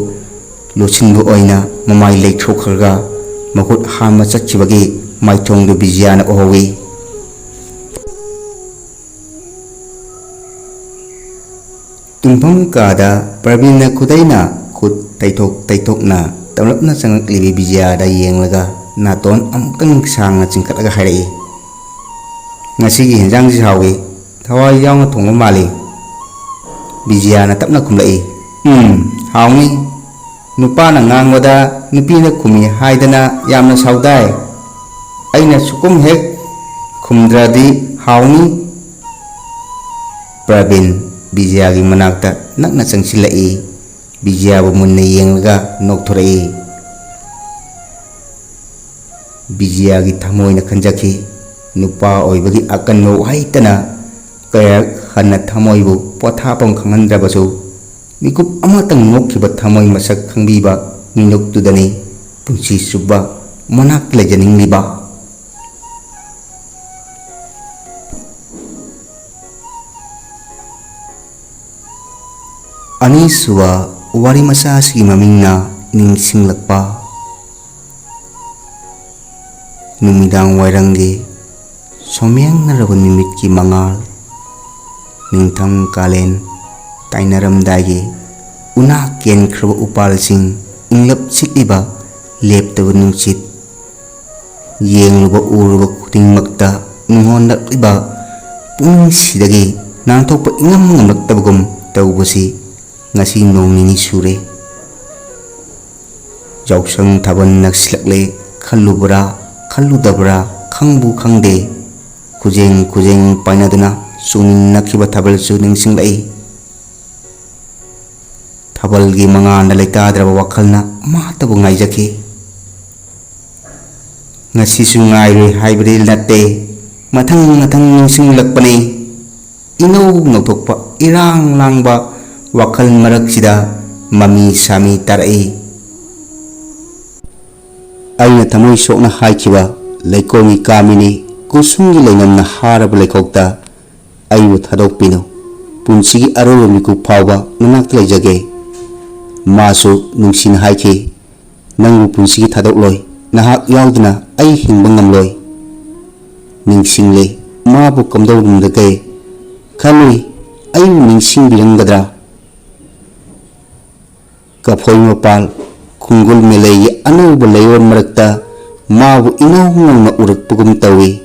ꯂꯣꯠꯁꯤꯟꯕ ꯑꯣꯏꯅ ꯃꯃꯥꯏ ꯂꯩꯊꯣꯛꯈ꯭ꯔꯒ ꯃꯈꯨꯠ ꯍꯥꯝꯕ ꯆꯠꯈꯤꯕꯒꯤ ꯃꯥꯏꯊꯣꯡꯗꯨ ꯕꯤꯖꯤꯌꯥꯅ ꯎꯍꯧꯏ꯫ ꯇꯨꯝꯐꯝ ꯀꯥꯗ ꯄ꯭ꯔꯕꯤꯟꯅ ꯈꯨꯗꯩꯅ ꯈꯨꯠ ꯇꯩꯊꯣꯛ ꯇꯩꯊꯣꯛꯅ ꯇꯞꯂꯞꯅ ꯆꯪꯂꯛꯂꯤꯕꯤ ꯕꯤꯖꯤꯌꯥꯗ ꯌꯦꯡꯂꯒ ꯅꯥꯇꯣꯟ ꯑꯃꯨꯛꯇꯪ ꯁꯥꯡꯅ ꯆꯤꯡꯈꯠꯂꯒ ꯍꯥꯏꯔꯛꯏ, "ꯉꯁꯤꯒꯤ ꯍꯦꯟꯖꯥꯡꯁꯤ ꯍꯥꯎꯏ꯫ ꯊꯋꯥꯏ ꯌꯥꯎꯅ ꯊꯣꯡꯕ ꯃꯥꯜꯂꯤ꯫" ꯕꯤꯖꯤꯌꯥꯅ ꯇꯞꯅ ꯈꯨꯝꯂꯛꯏ, "ꯎꯝ, ꯍꯥꯎꯅꯤ꯫ ꯅꯨꯄꯥꯅ ꯉꯥꯡꯕꯗ ꯅꯨꯄꯤꯅ ꯈꯨꯝꯃꯤ ꯍꯥꯏꯗꯅ ꯌꯥꯝꯅ ꯁꯥꯎꯗꯥꯏ꯫ ꯑꯩꯅ ꯁꯨꯛꯈꯨꯝ ꯍꯦꯛ ꯈꯨꯝꯗ꯭ꯔꯗꯤ ꯍꯥꯎꯅꯤ꯫" ꯄ꯭ꯔꯕꯤꯟ ꯕꯤꯖꯤꯌꯥꯒꯤ ꯃꯅꯥꯛꯇ ꯅꯛꯅ ꯆꯪꯁꯤꯜꯂꯛꯏ꯫ ꯕꯤꯖꯤꯌꯥꯕꯨ ꯃꯨꯟꯅ ꯌꯦꯡꯂꯒ ꯅꯣꯛꯊꯣꯔꯛꯏ꯫ ꯕꯤꯖꯤꯌꯥꯒꯤ ꯊꯃꯣꯏꯅ ꯈꯟꯖꯈꯤ, ꯅꯨꯄꯥ ꯑꯣꯏꯕꯒꯤ ꯑꯀꯟꯕ ꯋꯥꯍꯩꯇꯅ ꯀꯌꯥꯔꯛ ꯍꯟꯅ ꯊꯃꯣꯏꯕꯨ ꯄꯣꯊꯥꯐꯝ ꯈꯪꯍꯟꯗ꯭ꯔꯕꯁꯨ, ꯃꯤꯀꯨꯞ ꯑꯃꯇꯪ ꯅꯣꯛꯈꯤꯕ ꯊꯃꯣꯏ ꯃꯁꯛ ꯈꯪꯕꯤꯕ ꯃꯤꯅꯣꯛꯇꯨꯗꯅꯤ ꯄꯨꯟꯁꯤ ꯆꯨꯞꯄ ꯃꯅꯥꯛꯇ ꯂꯩꯖꯅꯤꯡꯂꯤꯕ꯫ ꯑꯅꯤꯁꯨꯕ ꯋꯥꯔꯤ ꯃꯆꯥ ꯑꯁꯤꯒꯤ ꯃꯃꯤꯡꯅ ꯅꯤꯡꯁꯤꯡꯂꯛꯄ꯫ ꯅꯨꯃꯤꯗꯥꯡ ꯋꯥꯏꯔꯝꯒꯤ ꯁꯣꯃꯦꯡꯅꯔꯕ ꯅꯨꯃꯤꯠꯀꯤ ꯃꯉꯥꯜ, ꯅꯤꯡꯊꯝ ꯀꯥꯂꯦꯟ ꯇꯥꯏꯅꯔꯝꯗꯥꯏꯒꯤ ꯎꯅꯥ ꯀꯦꯟꯈ꯭ꯔꯕ ꯎꯄꯥꯜꯁꯤꯡ, ꯏꯪꯂꯞ ꯁꯤꯠꯂꯤꯕ ꯂꯦꯞꯇꯕ ꯅꯨꯡꯁꯤꯠ, ꯌꯦꯡꯂꯨꯕ ꯎꯔꯨꯕ ꯈꯨꯗꯤꯡꯃꯛꯇ ꯅꯨꯡꯉꯣꯟꯂꯛꯂꯤꯕ ꯄꯨꯛꯅꯤꯡꯁꯤꯗꯒꯤ ꯅꯥꯟꯊꯣꯛꯄ ꯏꯉꯝ ꯉꯝꯂꯛꯇꯕꯒꯨꯝ ꯇꯧꯕꯁꯤ ꯉꯁꯤ ꯅꯣꯡ ꯅꯤꯅꯤ ꯁꯨꯔꯦ꯫ ꯌꯥꯎꯁꯪ ꯊꯥꯕꯜ ꯅꯛꯁꯤꯜꯂꯛꯂꯦ ꯈꯜꯂꯨꯕ꯭ꯔꯥ ꯈꯜꯂꯨꯗꯕ꯭ꯔꯥ ꯈꯪꯕꯨ ꯈꯪꯗꯦ꯫ ꯈꯨꯖꯦꯡ ꯈꯨꯖꯦꯡ ꯄꯥꯏꯅꯗꯨꯅ ꯆꯨꯅꯤꯡꯅꯈꯤꯕ ꯊꯥꯕꯜꯁꯨ ꯅꯤꯡꯁꯤꯡꯂꯛꯏ꯫ ꯊꯥꯕꯜꯒꯤ ꯃꯉꯥꯜꯅ ꯂꯩꯇꯥꯗ꯭ꯔꯕ ꯋꯥꯈꯜꯅ ꯑꯃꯠꯇꯕꯨ ꯉꯥꯏꯖꯈꯤ꯫ ꯉꯁꯤꯁꯨ ꯉꯥꯏꯔꯣꯏ ꯍꯥꯏꯕꯗꯤ ꯅꯠꯇꯦ, ꯃꯊꯪ ꯃꯊꯪ ꯅꯤꯡꯁꯤꯡꯂꯛꯄꯅꯤ꯫ ꯏꯅꯧ ꯅꯧꯊꯣꯛꯄ, ꯏꯔꯥꯡ ꯂꯥꯡꯕ ꯋꯥꯈꯜ ꯃꯔꯛꯁꯤꯗ ꯃꯃꯤ ꯁꯥꯃꯤ ꯇꯥꯔꯛꯏ꯫ ꯑꯩꯅ ꯊꯃꯣꯏ ꯁꯣꯛꯅ ꯍꯥꯏꯈꯤꯕ, "ꯂꯩꯀꯣꯜꯒꯤ ꯀꯥꯃꯤꯅꯤ, ꯀꯨꯁꯨꯝꯒꯤ ꯂꯩꯅꯝꯅ ꯍꯥꯔꯕ ꯂꯩꯈꯣꯛꯇ ꯑꯩꯕꯨ ꯊꯥꯗꯣꯛꯄꯤꯅꯨ꯫ ꯄꯨꯟꯁꯤꯒꯤ ꯑꯔꯣꯏꯕ ꯃꯤꯀꯨꯞ ꯐꯥꯎꯕ ꯅꯅꯥꯛꯇ ꯂꯩꯖꯒꯦ꯫" ꯃꯥꯁꯨ ꯅꯨꯡꯁꯤꯅ ꯍꯥꯏꯈꯤ, "ꯅꯪꯕꯨ ꯄꯨꯟꯁꯤꯒꯤ ꯊꯥꯗꯣꯛꯂꯣꯏ, ꯅꯍꯥꯛ ꯌꯥꯎꯗꯅ ꯑꯩ ꯍꯤꯡꯕ ꯉꯝꯂꯣꯏ꯫" ꯅꯤꯡꯁꯤꯡꯂꯦ, ꯃꯥꯕꯨ ꯀꯝꯗꯧꯔꯝꯗꯒꯦ ꯈꯜꯂꯨꯏ, ꯑꯩꯕꯨ ꯅꯤꯡꯁꯤꯡꯕꯤꯔꯝꯒꯗ꯭ꯔꯥ? ꯀꯐꯣꯏ ꯃꯄꯥꯜ, ꯈꯨꯡꯒꯨꯜ ꯃꯦꯂꯩꯒꯤ ꯑꯅꯧꯕ ꯂꯩꯔꯣꯟ ꯃꯔꯛꯇ ꯃꯥꯕꯨ ꯏꯅꯧ ꯅꯧꯅ ꯎꯔꯛꯄꯒꯨꯝ ꯇꯧꯏ꯫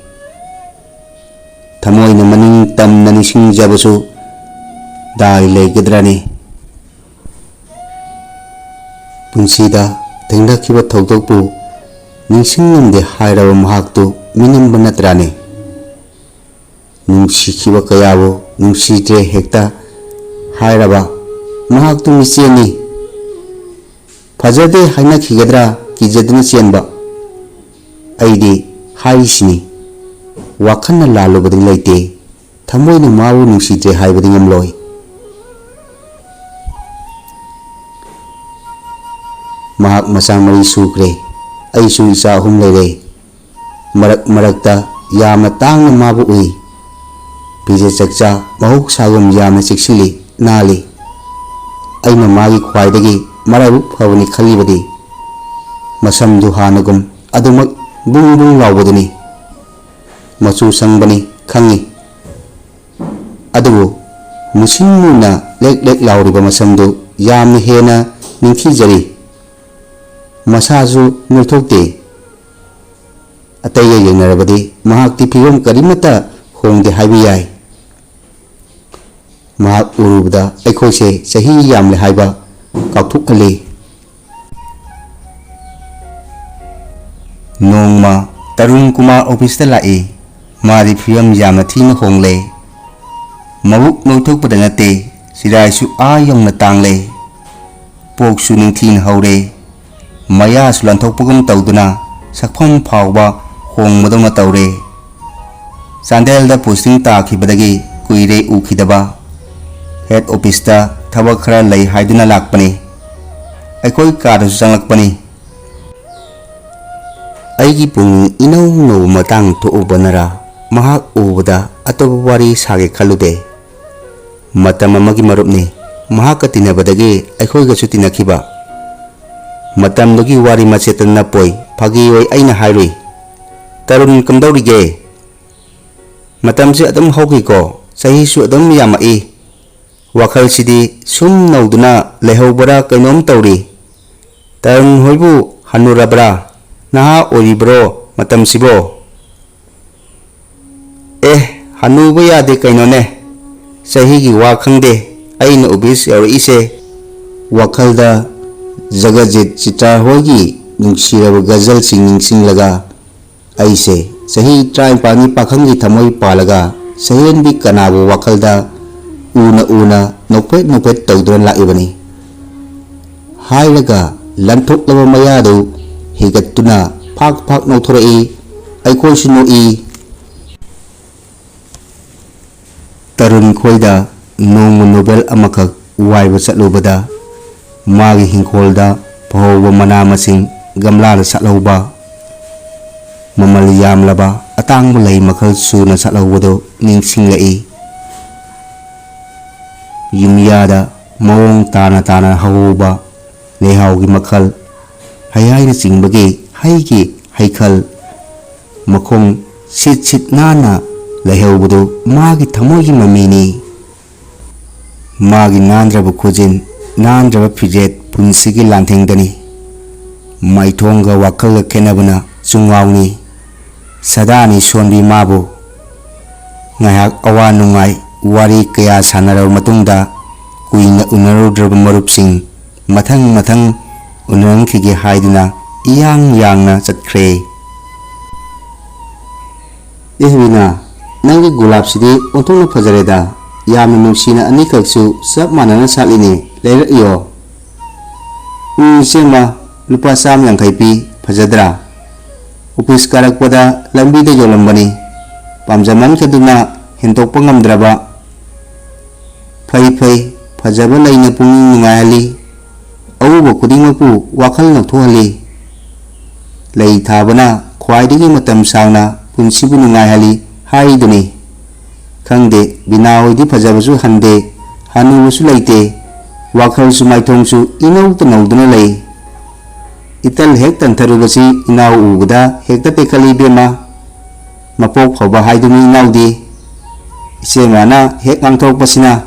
ꯊꯃꯣꯏꯅ ꯃꯅꯤꯡ ꯇꯝꯅ ꯅꯤꯡꯁꯤꯡꯖꯕꯁꯨ ꯗꯥꯏ ꯂꯩꯒꯗ꯭ꯔꯅꯤ? ꯄꯨꯟꯁꯤꯗ ꯊꯦꯡꯅꯈꯤꯕ ꯊꯧꯗꯣꯛꯄꯨ ꯅꯤꯡꯁꯤꯡꯉꯝꯗꯦ ꯍꯥꯏꯔꯕ ꯃꯍꯥꯛꯇꯨ ꯃꯤꯅꯝꯕ ꯅꯠꯇ꯭ꯔꯥꯅꯦ? ꯅꯨꯡꯁꯤꯈꯤꯕ ꯀꯌꯥꯕꯨ ꯅꯨꯡꯁꯤꯗ꯭ꯔꯦ ꯍꯦꯛꯇ ꯍꯥꯏꯔꯕ ꯃꯍꯥꯛꯇꯨ ꯃꯤꯆꯦꯟꯅꯤ꯫ ꯐꯖꯗꯦ ꯍꯥꯏꯅꯈꯤꯒꯗ꯭ꯔꯥ ꯀꯤꯖꯗꯨꯅ ꯆꯦꯟꯕ꯫ ꯑꯩꯗꯤ ꯍꯥꯏꯔꯤꯁꯤꯅꯤ, ꯋꯥꯈꯜꯅ ꯂꯥꯜꯂꯨꯕꯗꯤ ꯂꯩꯇꯦ꯫ ꯊꯃꯣꯏꯅ ꯃꯥꯕꯨ ꯅꯨꯡꯁꯤꯗ꯭ꯔꯦ ꯍꯥꯏꯕꯗꯤ ꯉꯝꯂꯣꯏ꯫ ꯃꯍꯥꯛ ꯃꯆꯥ ꯃꯔꯤ ꯁꯨꯈ꯭ꯔꯦ꯫ ꯑꯩꯁꯨ ꯏꯆꯥ ꯑꯍꯨꯝ ꯂꯩꯔꯦ꯫ ꯃꯔꯛ ꯃꯔꯛꯇ ꯌꯥꯝꯅ ꯇꯥꯡꯅ ꯃꯥꯕꯨ ꯎꯏ꯫ ꯐꯤꯖꯦꯠ ꯆꯛꯆꯥ ꯃꯍꯧꯁꯥꯒꯨꯝ ꯌꯥꯝꯅ ꯆꯦꯛꯁꯤꯜꯂꯤ, ꯅꯥꯜꯂꯤ꯫ ꯑꯩꯅ ꯃꯥꯒꯤ ꯈ꯭ꯋꯥꯏꯗꯒꯤ ꯃꯔꯥꯏꯕꯛ ꯐꯕꯅꯤ ꯈꯜꯂꯤꯕꯗꯤ ꯃꯁꯝꯗꯨ ꯍꯥꯟꯅꯒꯨꯝ ꯑꯗꯨꯃꯛ ꯕꯨꯡ ꯕꯨꯡ ꯂꯥꯎꯕꯗꯨꯅꯤ꯫ ꯃꯆꯨ ꯁꯪꯕꯅꯤ ꯈꯪꯉꯤ꯫ ꯑꯗꯨꯕꯨ ꯃꯨꯁꯤꯟ ꯃꯨꯅ ꯂꯦꯛ ꯂꯦꯛ ꯂꯥꯎꯔꯤꯕ ꯃꯁꯝꯗꯨ ꯌꯥꯝꯅ ꯍꯦꯟꯅ ꯅꯤꯡꯊꯤꯖꯔꯤ꯫ ꯃꯁꯥꯁꯨ ꯅꯣꯏꯊꯣꯛꯇꯦ꯫ ꯑꯇꯩꯒ ꯌꯦꯡꯅꯔꯕꯗꯤ ꯃꯍꯥꯛꯇꯤ ꯐꯤꯕꯝ ꯀꯔꯤꯃꯠꯇ ꯍꯣꯡꯗꯦ ꯍꯥꯏꯕ ꯌꯥꯏ꯫ ꯃꯍꯥꯛ ꯎꯔꯨꯕꯗ ꯑꯩꯈꯣꯏꯁꯦ ꯆꯍꯤ ꯌꯥꯝꯂꯦ ꯍꯥꯏꯕ ꯀꯥꯎꯊꯣꯛꯍꯜꯂꯤ꯫ ꯅꯣꯡꯃ ꯇꯔꯨꯟ ꯀꯨꯃꯥꯔ ꯑꯣꯐꯤꯁꯇ ꯂꯥꯛꯏ꯫ ꯃꯥꯗꯤ ꯐꯤꯕꯝ ꯌꯥꯝꯅ ꯊꯤꯅ ꯍꯣꯡꯂꯦ꯫ ꯃꯕꯨꯛ ꯅꯣꯏꯊꯣꯛꯄꯗ ꯅꯠꯇꯦ, ꯆꯤꯔꯥꯏꯁꯨ ꯑꯥ ꯌꯧꯅ ꯇꯥꯡꯂꯦ꯫ ꯄꯣꯛꯁꯨ ꯅꯤꯡꯊꯤꯅ ꯍꯧꯔꯦ꯫ ꯃꯌꯥꯁꯨ ꯂꯟꯊꯣꯛꯄꯒꯨꯝ ꯇꯧꯗꯨꯅ ꯁꯛꯐꯝ ꯐꯥꯎꯕ ꯍꯣꯡꯕꯗꯧꯅ ꯇꯧꯔꯦ꯫ ꯆꯥꯟꯗꯦꯜꯗ ꯄꯣꯁꯇꯤꯡ ꯇꯥꯈꯤꯕꯗꯒꯤ ꯀꯨꯏꯔꯦ ꯎꯈꯤꯗꯕ꯫ ꯍꯦꯗ ꯑꯣꯐꯤꯁꯇ ꯊꯕꯛ ꯈꯔ ꯂꯩ ꯍꯥꯏꯗꯨꯅ ꯂꯥꯛꯄꯅꯤ꯫ ꯑꯩꯈꯣꯏ ꯀꯥꯗꯁꯨ ꯆꯪꯂꯛꯄꯅꯤ꯫ ꯑꯩꯒꯤ ꯄꯨꯛꯅꯤꯡ ꯏꯅꯧ ꯅꯧꯕ ꯃꯇꯥꯡ ꯊꯣꯛꯎꯕꯅꯔꯥ, ꯃꯍꯥꯛ ꯎꯕꯗ ꯑꯇꯣꯞꯄ ꯋꯥꯔꯤ ꯁꯥꯒꯦ ꯈꯜꯂꯨꯗꯦ꯫ ꯃꯇꯝ ꯑꯃꯒꯤ ꯃꯔꯨꯞꯅꯤ꯫ ꯃꯍꯥꯛꯀ ꯇꯤꯟꯅꯕꯗꯒꯤ ꯑꯩꯈꯣꯏꯒꯁꯨ ꯇꯤꯟꯅꯈꯤꯕ꯫ ꯃꯇꯝꯗꯨꯒꯤ ꯋꯥꯔꯤ ꯃꯆꯦꯠꯇ ꯅꯞꯄꯣꯏ, ꯐꯥꯒꯤ ꯑꯣꯏ ꯑꯩꯅ ꯍꯥꯏꯔꯨꯏ꯫ "ꯇꯔꯨꯟ, ꯀꯝꯗꯧꯔꯤꯒꯦ? ꯃꯇꯝꯁꯦ ꯑꯗꯨꯝ ꯍꯧꯈꯤꯀꯣ, ꯆꯍꯤꯁꯨ ꯑꯗꯨꯝ ꯌꯥꯝꯃꯛꯏ꯫ ꯋꯥꯈꯜꯁꯤꯗꯤ ꯁꯨꯝ ꯅꯧꯗꯨꯅ ꯂꯩꯍꯧꯕ꯭ꯔꯥ ꯀꯩꯅꯣꯝ ꯇꯧꯔꯤ꯫ ꯇꯔꯨꯟ ꯍꯣꯏꯕꯨ ꯍꯟꯅꯨꯔꯕ꯭ꯔꯥ? ꯅꯍꯥ ꯑꯣꯏꯔꯤꯕ꯭ꯔꯣ ꯃꯇꯝꯁꯤꯕꯣ?" "ꯑꯦ, ꯍꯅꯨꯕ ꯌꯥꯗꯦ ꯀꯩꯅꯣꯅꯦ꯫ ꯆꯍꯤꯒꯤ ꯋꯥ ꯈꯪꯗꯦ꯫ ꯑꯩꯅ ꯑꯣꯐꯤꯁ ꯌꯧꯔꯛꯏꯁꯦ, ꯋꯥꯈꯜꯗ ꯖꯒꯖꯤꯠ ꯆꯤꯇ꯭ꯔꯥ ꯍꯣꯏꯒꯤ ꯅꯨꯡꯁꯤꯔꯕ ꯒꯖꯜꯁꯤꯡ ꯅꯤꯡꯁꯤꯡꯂꯒ ꯑꯩꯁꯦ ꯆꯍꯤ ꯇꯔꯥꯅꯤꯄꯥꯟꯒꯤ ꯄꯥꯈꯪꯒꯤ ꯊꯃꯣꯏ ꯄꯥꯜꯂꯒ ꯆꯍꯦꯟꯕꯤ ꯀꯅꯥꯕꯨ ꯋꯥꯈꯜꯗ ꯎꯅ ꯎꯅ ꯅꯣꯛꯐꯦꯠ ꯅꯣꯛꯐꯦꯠ ꯇꯧꯗꯨꯅ ꯂꯥꯛꯏꯕꯅꯤ" ꯍꯥꯏꯔꯒ ꯂꯟꯊꯣꯛꯂꯕ ꯃꯌꯥꯗꯨ ꯍꯤꯒꯠꯇꯨꯅ ꯐꯥꯛ ꯐꯥꯛ ꯅꯣꯛꯊꯣꯔꯛꯏ꯫ ꯑꯩꯈꯣꯏꯁꯨ ꯅꯣꯛꯏ꯫ ꯇꯔꯨꯟ ꯈꯣꯏꯗ ꯅꯣꯡꯃ ꯅꯣꯕꯦꯜ ꯑꯃꯈꯛ ꯋꯥꯏꯕ ꯆꯠꯂꯨꯕꯗ, ꯃꯥꯒꯤ ꯍꯤꯡꯈꯣꯜꯗ ꯐꯍꯧꯕ ꯃꯅꯥ ꯃꯁꯤꯡ ꯒꯝꯂꯥꯗ ꯁꯥꯠꯍꯧꯕ, ꯃꯃꯜ ꯌꯥꯝꯂꯕ ꯑꯇꯥꯡꯕ ꯂꯩ ꯃꯈꯜ ꯁꯨꯅ ꯁꯥꯠꯍꯧꯕꯗꯨ ꯅꯤꯡꯁꯤꯡꯂꯛꯏ꯫ ꯌꯨꯝꯌꯥꯗ ꯃꯑꯣꯡ ꯇꯥꯅ ꯇꯥꯅ ꯍꯧꯍꯧꯕ ꯂꯩꯍꯥꯎꯒꯤ ꯃꯈꯜ, ꯍꯩꯍꯥꯏꯅꯆꯤꯡꯕꯒꯤ ꯍꯩꯒꯤ ꯍꯩꯈꯜ, ꯃꯈꯣꯡ ꯁꯤꯠ ꯁꯤꯠ ꯅꯥꯟꯅ ꯂꯩꯍꯧꯕꯗꯨ ꯃꯥꯒꯤ ꯊꯃꯣꯏꯒꯤ ꯃꯃꯤꯅꯤ꯫ ꯃꯥꯒꯤ ꯅꯥꯟꯗ꯭ꯔꯕ ꯈꯨꯖꯤꯟ, ꯅꯥꯟꯗ꯭ꯔꯕ ꯐꯤꯖꯦꯠ ꯄꯨꯟꯁꯤꯒꯤ ꯂꯥꯟꯊꯦꯡꯗꯅꯤ꯫ ꯃꯥꯏꯊꯣꯡꯒ ꯋꯥꯈꯜꯒ ꯈꯦꯠꯅꯕꯅ ꯆꯨꯡꯉꯥꯎꯅꯤ꯫ ꯁꯗꯥꯅꯤ ꯁꯣꯟꯕꯤ ꯃꯥꯕꯨ꯫ ꯉꯥꯏꯍꯥꯛ ꯑꯋꯥ ꯅꯨꯡꯉꯥꯏ ꯋꯥꯔꯤ ꯀꯌꯥ ꯁꯥꯟꯅꯔꯕ ꯃꯇꯨꯡꯗ, ꯀꯨꯏꯅ ꯎꯅꯔꯨꯗ꯭ꯔꯕ ꯃꯔꯨꯞꯁꯤꯡ ꯃꯊꯪ ꯃꯊꯪ ꯎꯅꯔꯝꯈꯤꯒꯦ ꯍꯥꯏꯗꯨꯅ ꯏꯌꯥꯡ ꯌꯥꯡꯅ ꯆꯠꯈ꯭ꯔꯦ꯫ ꯑꯦ ꯕꯤꯅꯥ, ꯅꯪꯒꯤ ꯒꯨꯂꯥꯞꯁꯤꯗꯤ ꯑꯣꯟꯊꯣꯛꯅ ꯐꯖꯔꯦꯗ꯫ ꯌꯥꯝꯅ ꯅꯨꯡꯁꯤꯅ ꯑꯅꯤꯈꯛꯁꯨ ꯆꯞ ꯃꯥꯟꯅꯅ ꯁꯥꯠꯂꯤꯅꯦ꯫ ꯂꯩꯔꯛꯏꯌꯣ꯫ ꯎꯝ, ꯏꯆꯦꯃ, ꯂꯨꯄꯥ ꯆꯥꯝꯃ ꯌꯥꯡꯈꯩ ꯄꯤ, ꯐꯖꯗ꯭ꯔꯥ? ꯑꯣꯐꯤꯁ ꯀꯥꯔꯛꯄꯗ ꯂꯝꯕꯤꯗ ꯌꯣꯜꯂꯝꯕꯅꯤ꯫ ꯄꯥꯝꯖꯃꯟꯈꯤꯗꯨꯅ ꯍꯦꯟꯗꯣꯛꯄ ꯉꯝꯗ꯭ꯔꯕ꯫ ꯐꯩ ꯐꯩ, ꯐꯖꯕ ꯂꯩꯅ ꯄꯨꯛꯅꯤꯡ ꯅꯨꯡꯉꯥꯏꯍꯜꯂꯤ꯫ ꯑꯎꯕ ꯈꯨꯗꯤꯡꯃꯛꯄꯨ ꯋꯥꯈꯜ ꯅꯧꯊꯣꯛꯍꯜꯂꯤ꯫ ꯂꯩ ꯊꯥꯕꯅ ꯈ꯭ꯋꯥꯏꯗꯒꯤ ꯃꯇꯝ ꯁꯥꯡꯅ ꯄꯨꯟꯁꯤꯕꯨ ꯅꯨꯡꯉꯥꯏꯍꯜꯂꯤ ꯍꯥꯏꯔꯤꯗꯨꯅꯤ꯫ ꯈꯪꯗꯦ, ꯕꯤꯅꯥ ꯍꯣꯏꯗꯤ ꯐꯖꯕꯁꯨ ꯍꯟꯗꯦ, ꯍꯅꯨꯕꯁꯨ ꯂꯩꯇꯦ, ꯋꯥꯈꯜꯁꯨ ꯃꯥꯏꯊꯣꯡꯁꯨ ꯏꯅꯧꯇ ꯅꯧꯗꯨꯅ ꯂꯩ꯫ ꯏꯇꯜ ꯍꯦꯛ ꯇꯟꯊꯔꯨꯕꯁꯤ ꯏꯅꯥꯎ ꯎꯕꯗ ꯍꯦꯛꯇ ꯇꯦꯛꯈꯠꯂꯤ ꯏꯕꯦꯝꯃ꯫ ꯃꯄꯣꯛ ꯐꯕ ꯍꯥꯏꯗꯨꯅꯤ ꯏꯅꯥꯎꯗꯤ꯫ ꯏꯆꯦꯃꯅ ꯍꯦꯛ ꯉꯥꯡꯊꯣꯔꯛꯄꯁꯤꯅ꯫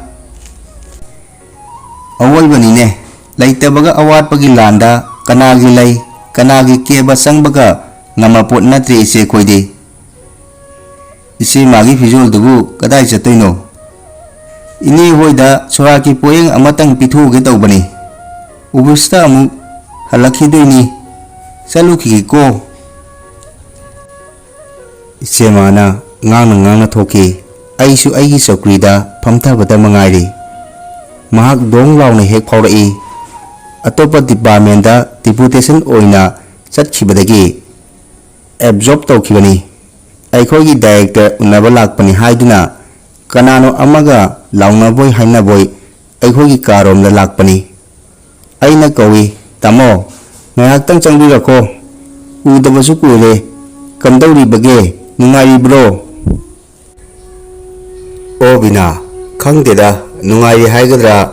ꯑꯋꯣꯏꯕꯅꯤꯅꯦ, ꯂꯩꯇꯕꯒ ꯑꯋꯥꯠꯄꯒꯤ ꯂꯥꯟꯗ ꯀꯅꯥꯒꯤ ꯂꯩ, ꯀꯅꯥꯒꯤ ꯀꯦꯕ ꯆꯪꯕꯒ ꯉꯝꯃꯄꯣꯠ ꯅꯠꯇ꯭ꯔꯦ ꯏꯆꯦ ꯑꯩꯈꯣꯏꯗꯤ꯫ ꯏꯆꯦ ꯃꯥꯒꯤ ꯐꯤꯖꯣꯜꯗꯨꯕꯨ ꯀꯗꯥꯏ ꯆꯠꯇꯣꯏꯅꯣ? ꯏꯅꯦ ꯍꯣꯏꯗ ꯁꯣꯔꯥꯠꯀꯤ ꯄꯣꯌꯦꯡ ꯑꯃꯇꯪ ꯄꯤꯊꯣꯛꯎꯒꯦ ꯇꯧꯕꯅꯤ꯫ ꯑꯣꯐꯤꯁꯇ ꯑꯃꯨꯛ ꯍꯜꯂꯛꯈꯤꯗꯣꯏꯅꯤ꯫ ꯆꯠꯂꯨꯈꯤꯒꯦꯀꯣ꯫ ꯏꯆꯦꯃꯅ ꯉꯥꯡꯅ ꯉꯥꯡꯅ ꯊꯣꯛꯈꯤ꯫ ꯑꯩꯁꯨ ꯑꯩꯒꯤ ꯆꯧꯀ꯭ꯔꯤꯗ ꯐꯝꯊꯕꯗ ꯃꯉꯥꯏꯔꯤ꯫ ꯃꯍꯥꯛ ꯗꯣꯡ ꯂꯥꯎꯅ ꯍꯦꯛ ꯐꯥꯎꯔꯛꯏ꯫ ꯑꯇꯣꯞꯄ ꯗꯤꯄꯥꯔꯠꯃꯦꯟꯗ ꯗꯤꯄꯨꯇꯦꯁꯟ ꯑꯣꯏꯅ ꯆꯠꯈꯤꯕꯗꯒꯤ ꯑꯦꯕꯖꯣꯔꯕ ꯇꯧꯈꯤꯕꯅꯤ꯫ ꯑꯩꯈꯣꯏꯒꯤ ꯗꯥꯏꯔꯦꯛꯇꯔ ꯎꯅꯕ ꯂꯥꯛꯄꯅꯤ ꯍꯥꯏꯗꯨꯅ ꯀꯅꯥꯅꯣ ꯑꯃꯒ ꯂꯥꯎꯅꯕꯣꯏ ꯍꯥꯏꯅꯕꯣꯏ ꯑꯩꯈꯣꯏꯒꯤ ꯀꯥꯔꯣꯝꯗ ꯂꯥꯛꯄꯅꯤ꯫ ꯑꯩꯅ ꯀꯧꯏ, "ꯇꯥꯃꯣ, ꯉꯥꯏꯍꯥꯛꯇꯪ ꯆꯪꯕꯤꯔꯛꯈꯣ꯫ ꯎꯗꯕꯁꯨ ꯀꯨꯏꯔꯦ꯫ ꯀꯝꯗꯧꯔꯤꯕꯒꯦ? ꯅꯨꯡꯉꯥꯏꯔꯤꯕ꯭ꯔꯣ?" "ꯑꯣ ꯕꯤꯅꯥ, ꯈꯪꯗꯦꯗ, ꯅꯨꯡꯉꯥꯏꯔꯤ ꯍꯥꯏꯒꯗ꯭ꯔꯥ?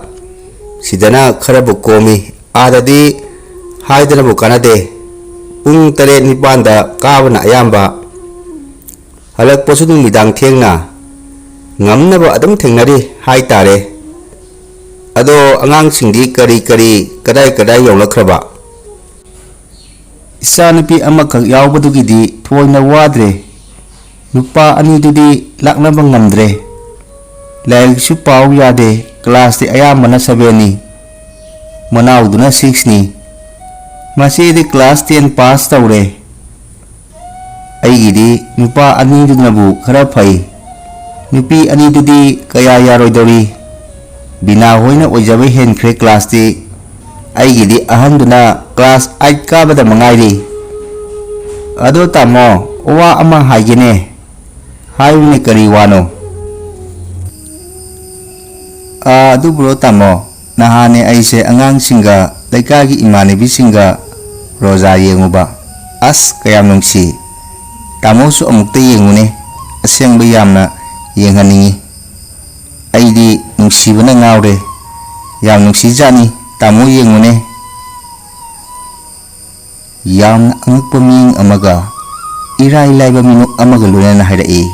ꯁꯤꯗꯅ ꯈꯔꯕꯨ ꯀꯣꯝꯃꯤ꯫ ꯑꯥꯗꯗꯤ ꯍꯥꯏꯗꯅꯕꯨ ꯀꯥꯟꯅꯗꯦ꯫ ꯄꯨꯡ ꯇꯔꯦꯠ ꯅꯤꯄꯥꯟꯗ ꯀꯥꯕꯅ ꯑꯌꯥꯝꯕ꯫ ꯍꯜꯂꯛꯄꯁꯨ ꯅꯨꯃꯤꯗꯥꯡ ꯊꯦꯡꯅ꯫ ꯉꯝꯅꯕ ꯑꯗꯨꯝ ꯊꯦꯡꯅꯔꯤ ꯍꯥꯏꯇꯥꯔꯦ꯫ ꯑꯗꯣ ꯑꯉꯥꯡꯁꯤꯡꯗꯤ ꯀꯔꯤ ꯀꯔꯤ, ꯀꯗꯥꯏ ꯀꯗꯥꯏ ꯌꯧꯅꯈ꯭ꯔꯕ?" "ꯏꯆꯥꯅꯨꯄꯤ ꯑꯃꯈꯛ ꯌꯥꯎꯕꯗꯨꯒꯤꯗꯤ ꯊꯣꯏꯅ ꯋꯥꯗ꯭ꯔꯦ꯫ ꯅꯨꯄꯥ ꯑꯅꯤꯗꯨꯗꯤ ꯂꯥꯛꯅꯕ ꯉꯝꯗ꯭ꯔꯦ꯫ ꯂꯥꯏꯔꯤꯛꯁꯨ ꯄꯥꯎ ꯌꯥꯗꯦ, ꯀ꯭ꯂꯥꯁꯇꯤ ꯑꯌꯥꯝꯕꯅ ꯁꯚꯦꯟꯅꯤ꯫ ꯃꯅꯥꯎꯗꯨꯅ ꯁꯤꯛꯁꯅꯤ꯫ ꯃꯆꯦꯗꯤ ꯀ꯭ꯂꯥꯁ ꯇꯦꯟ ꯄꯥꯁ ꯇꯧꯔꯦ꯫ ꯑꯩꯒꯤꯗꯤ ꯅꯨꯄꯥ ꯑꯅꯤꯗꯨꯅꯕꯨ ꯈꯔ ꯐꯩ꯫ ꯅꯨꯄꯤ ꯑꯅꯤꯗꯨꯗꯤ ꯀꯌꯥ ꯌꯥꯔꯣꯏꯗꯧꯔꯤ꯫ ꯕꯤꯅꯥ ꯍꯣꯏꯅ ꯑꯣꯏꯖꯕ ꯍꯦꯟꯈ꯭ꯔꯦ ꯀ꯭ꯂꯥꯁꯇꯤ꯫ ꯑꯩꯒꯤꯗꯤ ꯑꯍꯟꯗꯨꯅ ꯀ꯭ꯂꯥꯁ ꯑꯥꯏꯠ ꯀꯥꯕꯗ ꯃꯉꯥꯏꯔꯤ꯫ ꯑꯗꯣ ꯇꯥꯃꯣ, ꯋꯥ ꯑꯃ ꯍꯥꯏꯒꯦꯅꯦ꯫ ꯍꯥꯏꯌꯨꯅꯦ, ꯀꯔꯤ ꯋꯥꯅꯣ? ꯑꯥ, ꯑꯗꯨꯕꯨꯔꯣ ꯇꯥꯃꯣ, ꯅꯍꯥꯟꯅꯦ ꯑꯩꯁꯦ ꯑꯉꯥꯡꯁꯤꯡꯒ, ꯂꯩꯀꯥꯏꯒꯤ ꯏꯃꯥꯟꯅꯕꯤꯁꯤꯡꯒ ꯔꯣꯖꯥ ꯌꯦꯡꯉꯨꯕ꯫ ꯑꯁ, ꯀꯌꯥꯝ ꯅꯨꯡꯁꯤ꯫ ꯇꯥꯃꯣꯁꯨ ꯑꯃꯨꯛꯇ ꯌꯦꯡꯉꯨꯅꯦ, ꯑꯁꯦꯡꯕ ꯌꯥꯝꯅ ꯌꯦꯡꯍꯟꯅꯤꯡꯉꯤ꯫ ꯑꯩꯗꯤ ꯅꯨꯡꯁꯤꯕꯅ ꯉꯥꯎꯔꯦ꯫ ꯌꯥꯝ ꯅꯨꯡꯁꯤꯖꯥꯠꯅꯤ, ꯇꯥꯃꯣ ꯌꯦꯡꯉꯨꯅꯦ꯫ ꯌꯥꯝꯅ ꯑꯉꯛꯄ ꯃꯤꯠꯌꯦꯡ ꯑꯃꯒ ꯏꯔꯥꯏ ꯂꯥꯏꯕ ꯃꯤꯅꯣꯛ ꯑꯃꯒ ꯂꯣꯏꯅꯅ ꯍꯥꯏꯔꯛꯏ꯫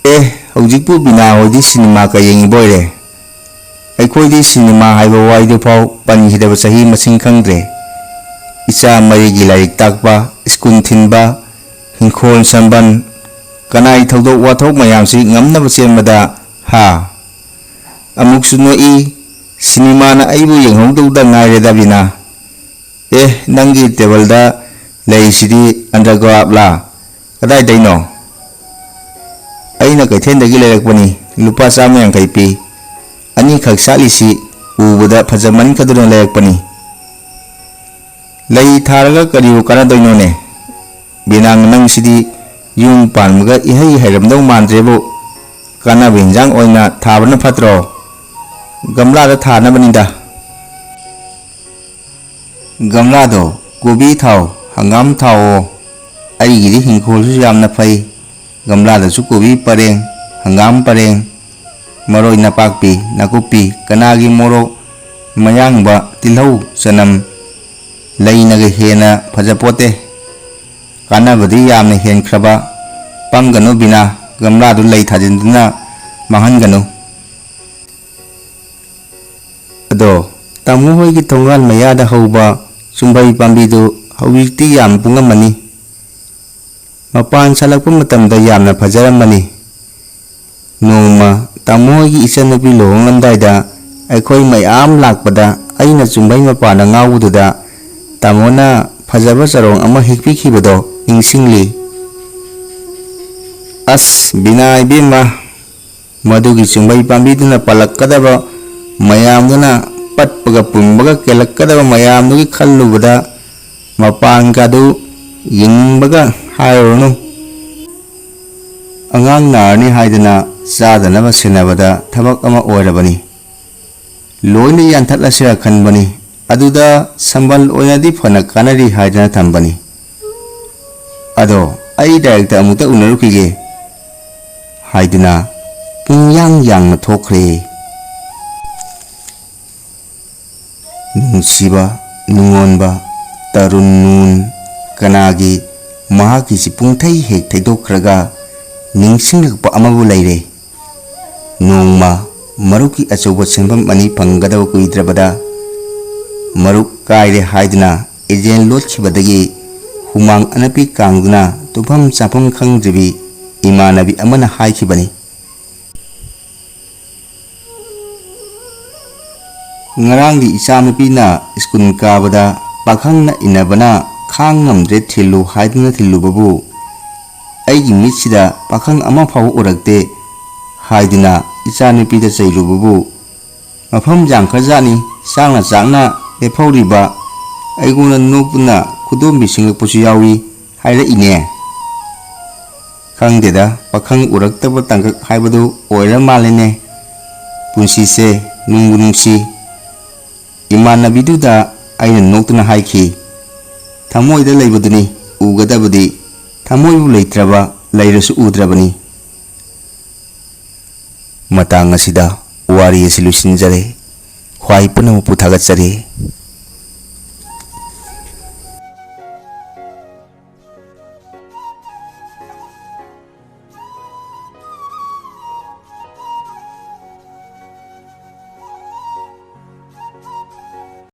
ꯑꯦ, ꯍꯧꯖꯤꯛꯄꯨ ꯕꯤꯅꯥ ꯍꯣꯏꯗꯤ ꯁꯤꯅꯦꯃꯥꯒ ꯌꯦꯡꯉꯤꯕꯣꯏꯔꯦ꯫ ꯑꯩꯈꯣꯏꯗꯤ ꯁꯤꯅꯦꯃꯥ ꯍꯥꯏꯕ ꯋꯥꯍꯩꯗꯨꯐꯥꯎ ꯄꯟꯈꯤꯗꯕ ꯆꯍꯤ ꯃꯁꯤꯡ ꯈꯪꯗ꯭ꯔꯦ꯫ ꯏꯆꯥ ꯃꯔꯤꯒꯤ ꯂꯥꯏꯔꯤꯛ ꯇꯥꯛꯄ, ꯁ꯭ꯀꯨꯜ ꯊꯤꯟꯕ, ꯍꯤꯡꯈꯣꯜ ꯁꯝꯕꯟ, ꯀꯅꯥꯏ ꯊꯧꯗꯣꯛ ꯋꯥꯊꯣꯛ ꯃꯌꯥꯝꯁꯤ ꯉꯝꯅꯕ ꯆꯦꯟꯕꯗ, ꯍꯥ? ꯑꯃꯨꯛꯁꯨ ꯅꯣꯛꯏ꯫ ꯁꯤꯅꯦꯃꯥꯅ ꯑꯩꯕꯨ ꯌꯦꯡꯍꯧꯗꯧꯗ ꯉꯥꯏꯔꯦꯗ ꯕꯤꯅꯥ꯫ ꯑꯦ, ꯅꯪꯒꯤ ꯇꯦꯕꯜꯗ ꯂꯩꯁꯤꯗꯤ ꯑꯟꯗꯔꯒ꯭ꯔꯥꯐꯂꯥ? ꯀꯗꯥꯏꯗꯩꯅꯣ? ꯑꯩꯅ ꯀꯩꯊꯦꯜꯗꯒꯤ ꯂꯩꯔꯛꯄꯅꯤ, ꯂꯨꯄꯥ ꯆꯥꯝꯃ ꯌꯥꯡꯈꯩ ꯄꯤ꯫ ꯑꯅꯤꯈꯛ ꯁꯥꯠꯂꯤꯁꯤ ꯎꯕꯗ ꯐꯖꯃꯟꯈꯗꯨꯅ ꯂꯩꯔꯛꯄꯅꯤ꯫ ꯂꯩ ꯊꯥꯔꯒ ꯀꯔꯤꯕꯨ ꯀꯥꯟꯅꯗꯣꯏꯅꯣꯅꯦ? ꯕꯤꯅꯥ, ꯅꯪꯁꯤꯗꯤ ꯌꯨꯝ ꯄꯥꯟꯕꯒ ꯏꯍꯩ ꯍꯩꯔꯝꯗꯧ ꯃꯥꯟꯗ꯭ꯔꯦꯕꯨ꯫ ꯀꯥꯟꯅꯕ ꯍꯤꯟꯖꯥꯡ ꯑꯣꯏꯅ ꯊꯥꯕꯅ ꯐꯠꯇ꯭ꯔꯣ? ꯒꯝꯂꯥꯗ ꯊꯥꯅꯕꯅꯤꯗ꯫ ꯒꯝꯂꯥꯗꯣ ꯀꯣꯕꯤ ꯊꯥꯎ, ꯍꯪꯒꯥꯝ ꯊꯥꯎꯑꯣ꯫ ꯑꯩꯒꯤꯗꯤ ꯍꯤꯡꯈꯣꯜꯁꯨ ꯌꯥꯝꯅ ꯐꯩ꯫ ꯒꯝꯂꯥꯗꯁꯨ ꯀꯣꯕꯤ ꯄꯔꯦꯡ, ꯍꯪꯒꯥꯝ ꯄꯔꯦꯡ, ꯃꯔꯣꯏ ꯅꯄꯥꯛꯄꯤ, ꯅꯥꯀꯨꯞꯄꯤ, ꯀꯅꯥꯒꯤ ꯃꯣꯔꯣꯛ, ꯃꯌꯥꯡꯕ, ꯇꯤꯜꯍꯧ, ꯆꯅꯝ, ꯂꯩꯅꯒ ꯍꯦꯟꯅ ꯐꯖꯄꯣꯠꯇꯦ꯫ ꯀꯥꯟꯅꯕꯗꯤ ꯌꯥꯝꯅ ꯍꯦꯟꯈ꯭ꯔꯕ꯫ ꯄꯪꯒꯅꯨ ꯕꯤꯅꯥ, ꯒꯝꯂꯥꯗꯨ ꯂꯩ ꯊꯥꯖꯤꯟꯗꯨꯅ ꯃꯥꯡꯍꯟꯒꯅꯨ꯫ ꯑꯗꯣ, ꯇꯥꯃꯣ ꯍꯣꯏꯒꯤ ꯊꯣꯡꯒꯥꯜ ꯃꯌꯥꯗ ꯍꯧꯕ ꯆꯨꯝꯕꯩ ꯄꯥꯝꯕꯤꯗꯨ ꯍꯧꯖꯤꯛꯇꯤ ꯌꯥꯝ ꯄꯨꯡꯉꯝꯃꯅꯤ꯫ ꯃꯄꯥꯟ ꯁꯥꯠꯂꯛꯄ ꯃꯇꯝꯗ ꯌꯥꯝꯅ ꯐꯖꯔꯝꯕꯅꯤ꯫ ꯅꯣꯡꯃ ꯇꯥꯃꯣ ꯍꯣꯏꯒꯤ ꯏꯆꯟꯅꯨꯄꯤ ꯂꯨꯍꯣꯡꯂꯝꯗꯥꯏꯗ ꯑꯩꯈꯣꯏ ꯃꯌꯥꯝ ꯂꯥꯛꯄꯗ ꯑꯩꯅ ꯆꯨꯝꯕꯩ ꯃꯄꯥꯟꯗ ꯉꯥꯎꯕꯗꯨꯗ ꯇꯥꯃꯣꯅ ꯐꯖꯕ ꯆꯔꯣꯡ ꯑꯃ ꯍꯦꯛꯄꯤꯈꯤꯕꯗꯣ ꯅꯤꯡꯁꯤꯡꯂꯤ꯫ ꯑꯁ, ꯕꯤꯅꯥ ꯏꯕꯦꯝꯃ, ꯃꯗꯨꯒꯤ ꯆꯨꯝꯕꯩ ꯄꯥꯝꯕꯤꯗꯨꯅ ꯄꯜꯂꯛꯀꯗꯕ ꯃꯌꯥꯝꯗꯨꯅ ꯄꯠꯄꯒ ꯄꯨꯝꯕꯒ ꯀꯦꯜꯂꯛꯀꯗꯕ ꯃꯌꯥꯝꯗꯨꯒꯤ ꯈꯜꯂꯨꯕꯗ ꯃꯄꯥꯟꯒꯗꯨ ꯌꯦꯡꯅꯤꯡꯕꯒ ꯍꯥꯏꯔꯨꯔꯅꯨ꯫ ꯑꯉꯥꯡ ꯅꯥꯔꯅꯤ ꯍꯥꯏꯗꯅ ꯆꯥꯗꯅꯕ ꯁꯦꯟꯅꯕꯗ ꯊꯕꯛ ꯑꯃ ꯑꯣꯏꯔꯕꯅꯤ꯫ ꯂꯣꯏꯅ ꯌꯥꯟꯊꯠꯂꯁꯤꯔ ꯈꯟꯕꯅꯤ꯫ ꯑꯗꯨꯗ ꯁꯝꯕꯜ ꯑꯣꯏꯅꯗꯤ ꯐꯅ ꯀꯥꯟꯅꯔꯤ ꯍꯥꯏꯗꯅ ꯊꯝꯕꯅꯤ꯫ ꯑꯗꯣ ꯑꯩ ꯗꯥꯏꯔꯦꯛꯇ ꯑꯃꯨꯛꯇ ꯎꯅꯔꯨꯈꯤꯒꯦ ꯍꯥꯏꯗꯨꯅ ꯄꯨꯡꯌꯥꯡ ꯌꯥꯡꯅ ꯊꯣꯛꯈ꯭ꯔꯦ꯫ ꯅꯨꯡꯁꯤꯕ, ꯅꯨꯡꯉꯣꯟꯕ, ꯇꯔꯨꯟ ꯅꯨꯡ ꯀꯅꯥꯒꯤ ꯃꯍꯥꯛꯀꯤꯁꯤ ꯄꯨꯡꯊꯩ ꯍꯦꯛ ꯊꯩꯗꯣꯛꯈ꯭ꯔꯒ ꯅꯤꯡꯁꯤꯡꯂꯛꯄ ꯑꯃꯕꯨ ꯂꯩꯔꯦ꯫ ꯅꯣꯡꯃ ꯃꯔꯨꯞꯀꯤ ꯑꯆꯧꯕ ꯁꯦꯟꯐꯝ ꯑꯅꯤ ꯐꯪꯒꯗꯕ ꯀꯨꯏꯗ꯭ꯔꯕꯗ ꯃꯔꯨꯞ ꯀꯥꯏꯔꯦ ꯍꯥꯏꯗꯨꯅ ꯑꯦꯖꯦꯟ ꯂꯣꯠꯈꯤꯕꯗꯒꯤ ꯍꯨꯃꯥꯡ ꯑꯅꯞꯄꯤ ꯀꯥꯡꯗꯨꯅ ꯇꯨꯝꯐꯝ ꯆꯥꯐꯝ ꯈꯪꯗ꯭ꯔꯤꯕꯤ ꯏꯃꯥꯟꯅꯕꯤ ꯑꯃꯅ ꯍꯥꯏꯈꯤꯕꯅꯤ꯫ ꯉꯔꯥꯡꯗꯤ ꯏꯆꯥꯅꯨꯄꯤꯅ ꯁ꯭ꯀꯨꯜ ꯀꯥꯕꯗ ꯄꯥꯈꯪꯅ ꯏꯟꯅꯕꯅ ꯈꯥꯡ ꯉꯝꯗ꯭ꯔꯦ ꯊꯤꯜꯂꯨ ꯍꯥꯏꯗꯨꯅ ꯊꯤꯜꯂꯨꯕꯕꯨ ꯑꯩꯒꯤ ꯃꯤꯠꯁꯤꯗ ꯄꯥꯈꯪ ꯑꯃ ꯐꯥꯎꯕ ꯎꯔꯛꯇꯦ ꯍꯥꯏꯗꯨꯅ ꯏꯆꯥꯅꯨꯄꯤꯗ ꯆꯩꯔꯨꯕꯕꯨ ꯃꯐꯝ ꯌꯥꯝꯈ꯭ꯔꯖꯥꯠꯅꯤ꯫ ꯆꯥꯛꯅ ꯆꯥꯛꯅ ꯂꯦꯞꯍꯧꯔꯤꯕ ꯑꯩꯉꯣꯟꯗ ꯅꯣꯛꯇꯨꯅ ꯈꯨꯗꯣꯝꯕꯤ ꯁꯤꯡꯂꯛꯄꯁꯨ ꯌꯥꯎꯏ ꯍꯥꯏꯔꯛꯏꯅꯦ꯫ ꯈꯪꯗꯦꯗ, ꯄꯥꯈꯪ ꯎꯔꯛꯇꯕ ꯇꯥꯡꯀꯛ ꯍꯥꯏꯕꯗꯨ ꯑꯣꯏꯔ ꯃꯥꯜꯂꯦꯅꯦ꯫ ꯄꯨꯟꯁꯤꯁꯦ ꯅꯨꯡꯕꯨ ꯅꯨꯡꯁꯤ꯫ ꯏꯃꯥꯟꯅꯕꯤꯗꯨꯗ ꯑꯩꯅ ꯅꯣꯛꯇꯨꯅ ꯍꯥꯏꯈꯤ, "ꯊꯃꯣꯏꯗ ꯂꯩꯕꯗꯨꯅꯤ ꯎꯒꯗꯕꯗꯤ, ꯊꯃꯣꯏꯕꯨ ꯂꯩꯇ꯭ꯔꯕ, ꯂꯩꯔꯁꯨ ꯎꯗ꯭ꯔꯕꯅꯤ"꯫ ꯃꯇꯥꯡ ꯑꯁꯤꯗ ꯋꯥꯔꯤ ꯑꯁꯤ ꯂꯣꯏꯁꯤꯟꯖꯔꯦ꯫ ꯈ꯭ꯋꯥꯏ ꯄꯨꯝꯅꯃꯛꯄꯨ ꯊꯥꯒꯠꯆꯔꯤ꯫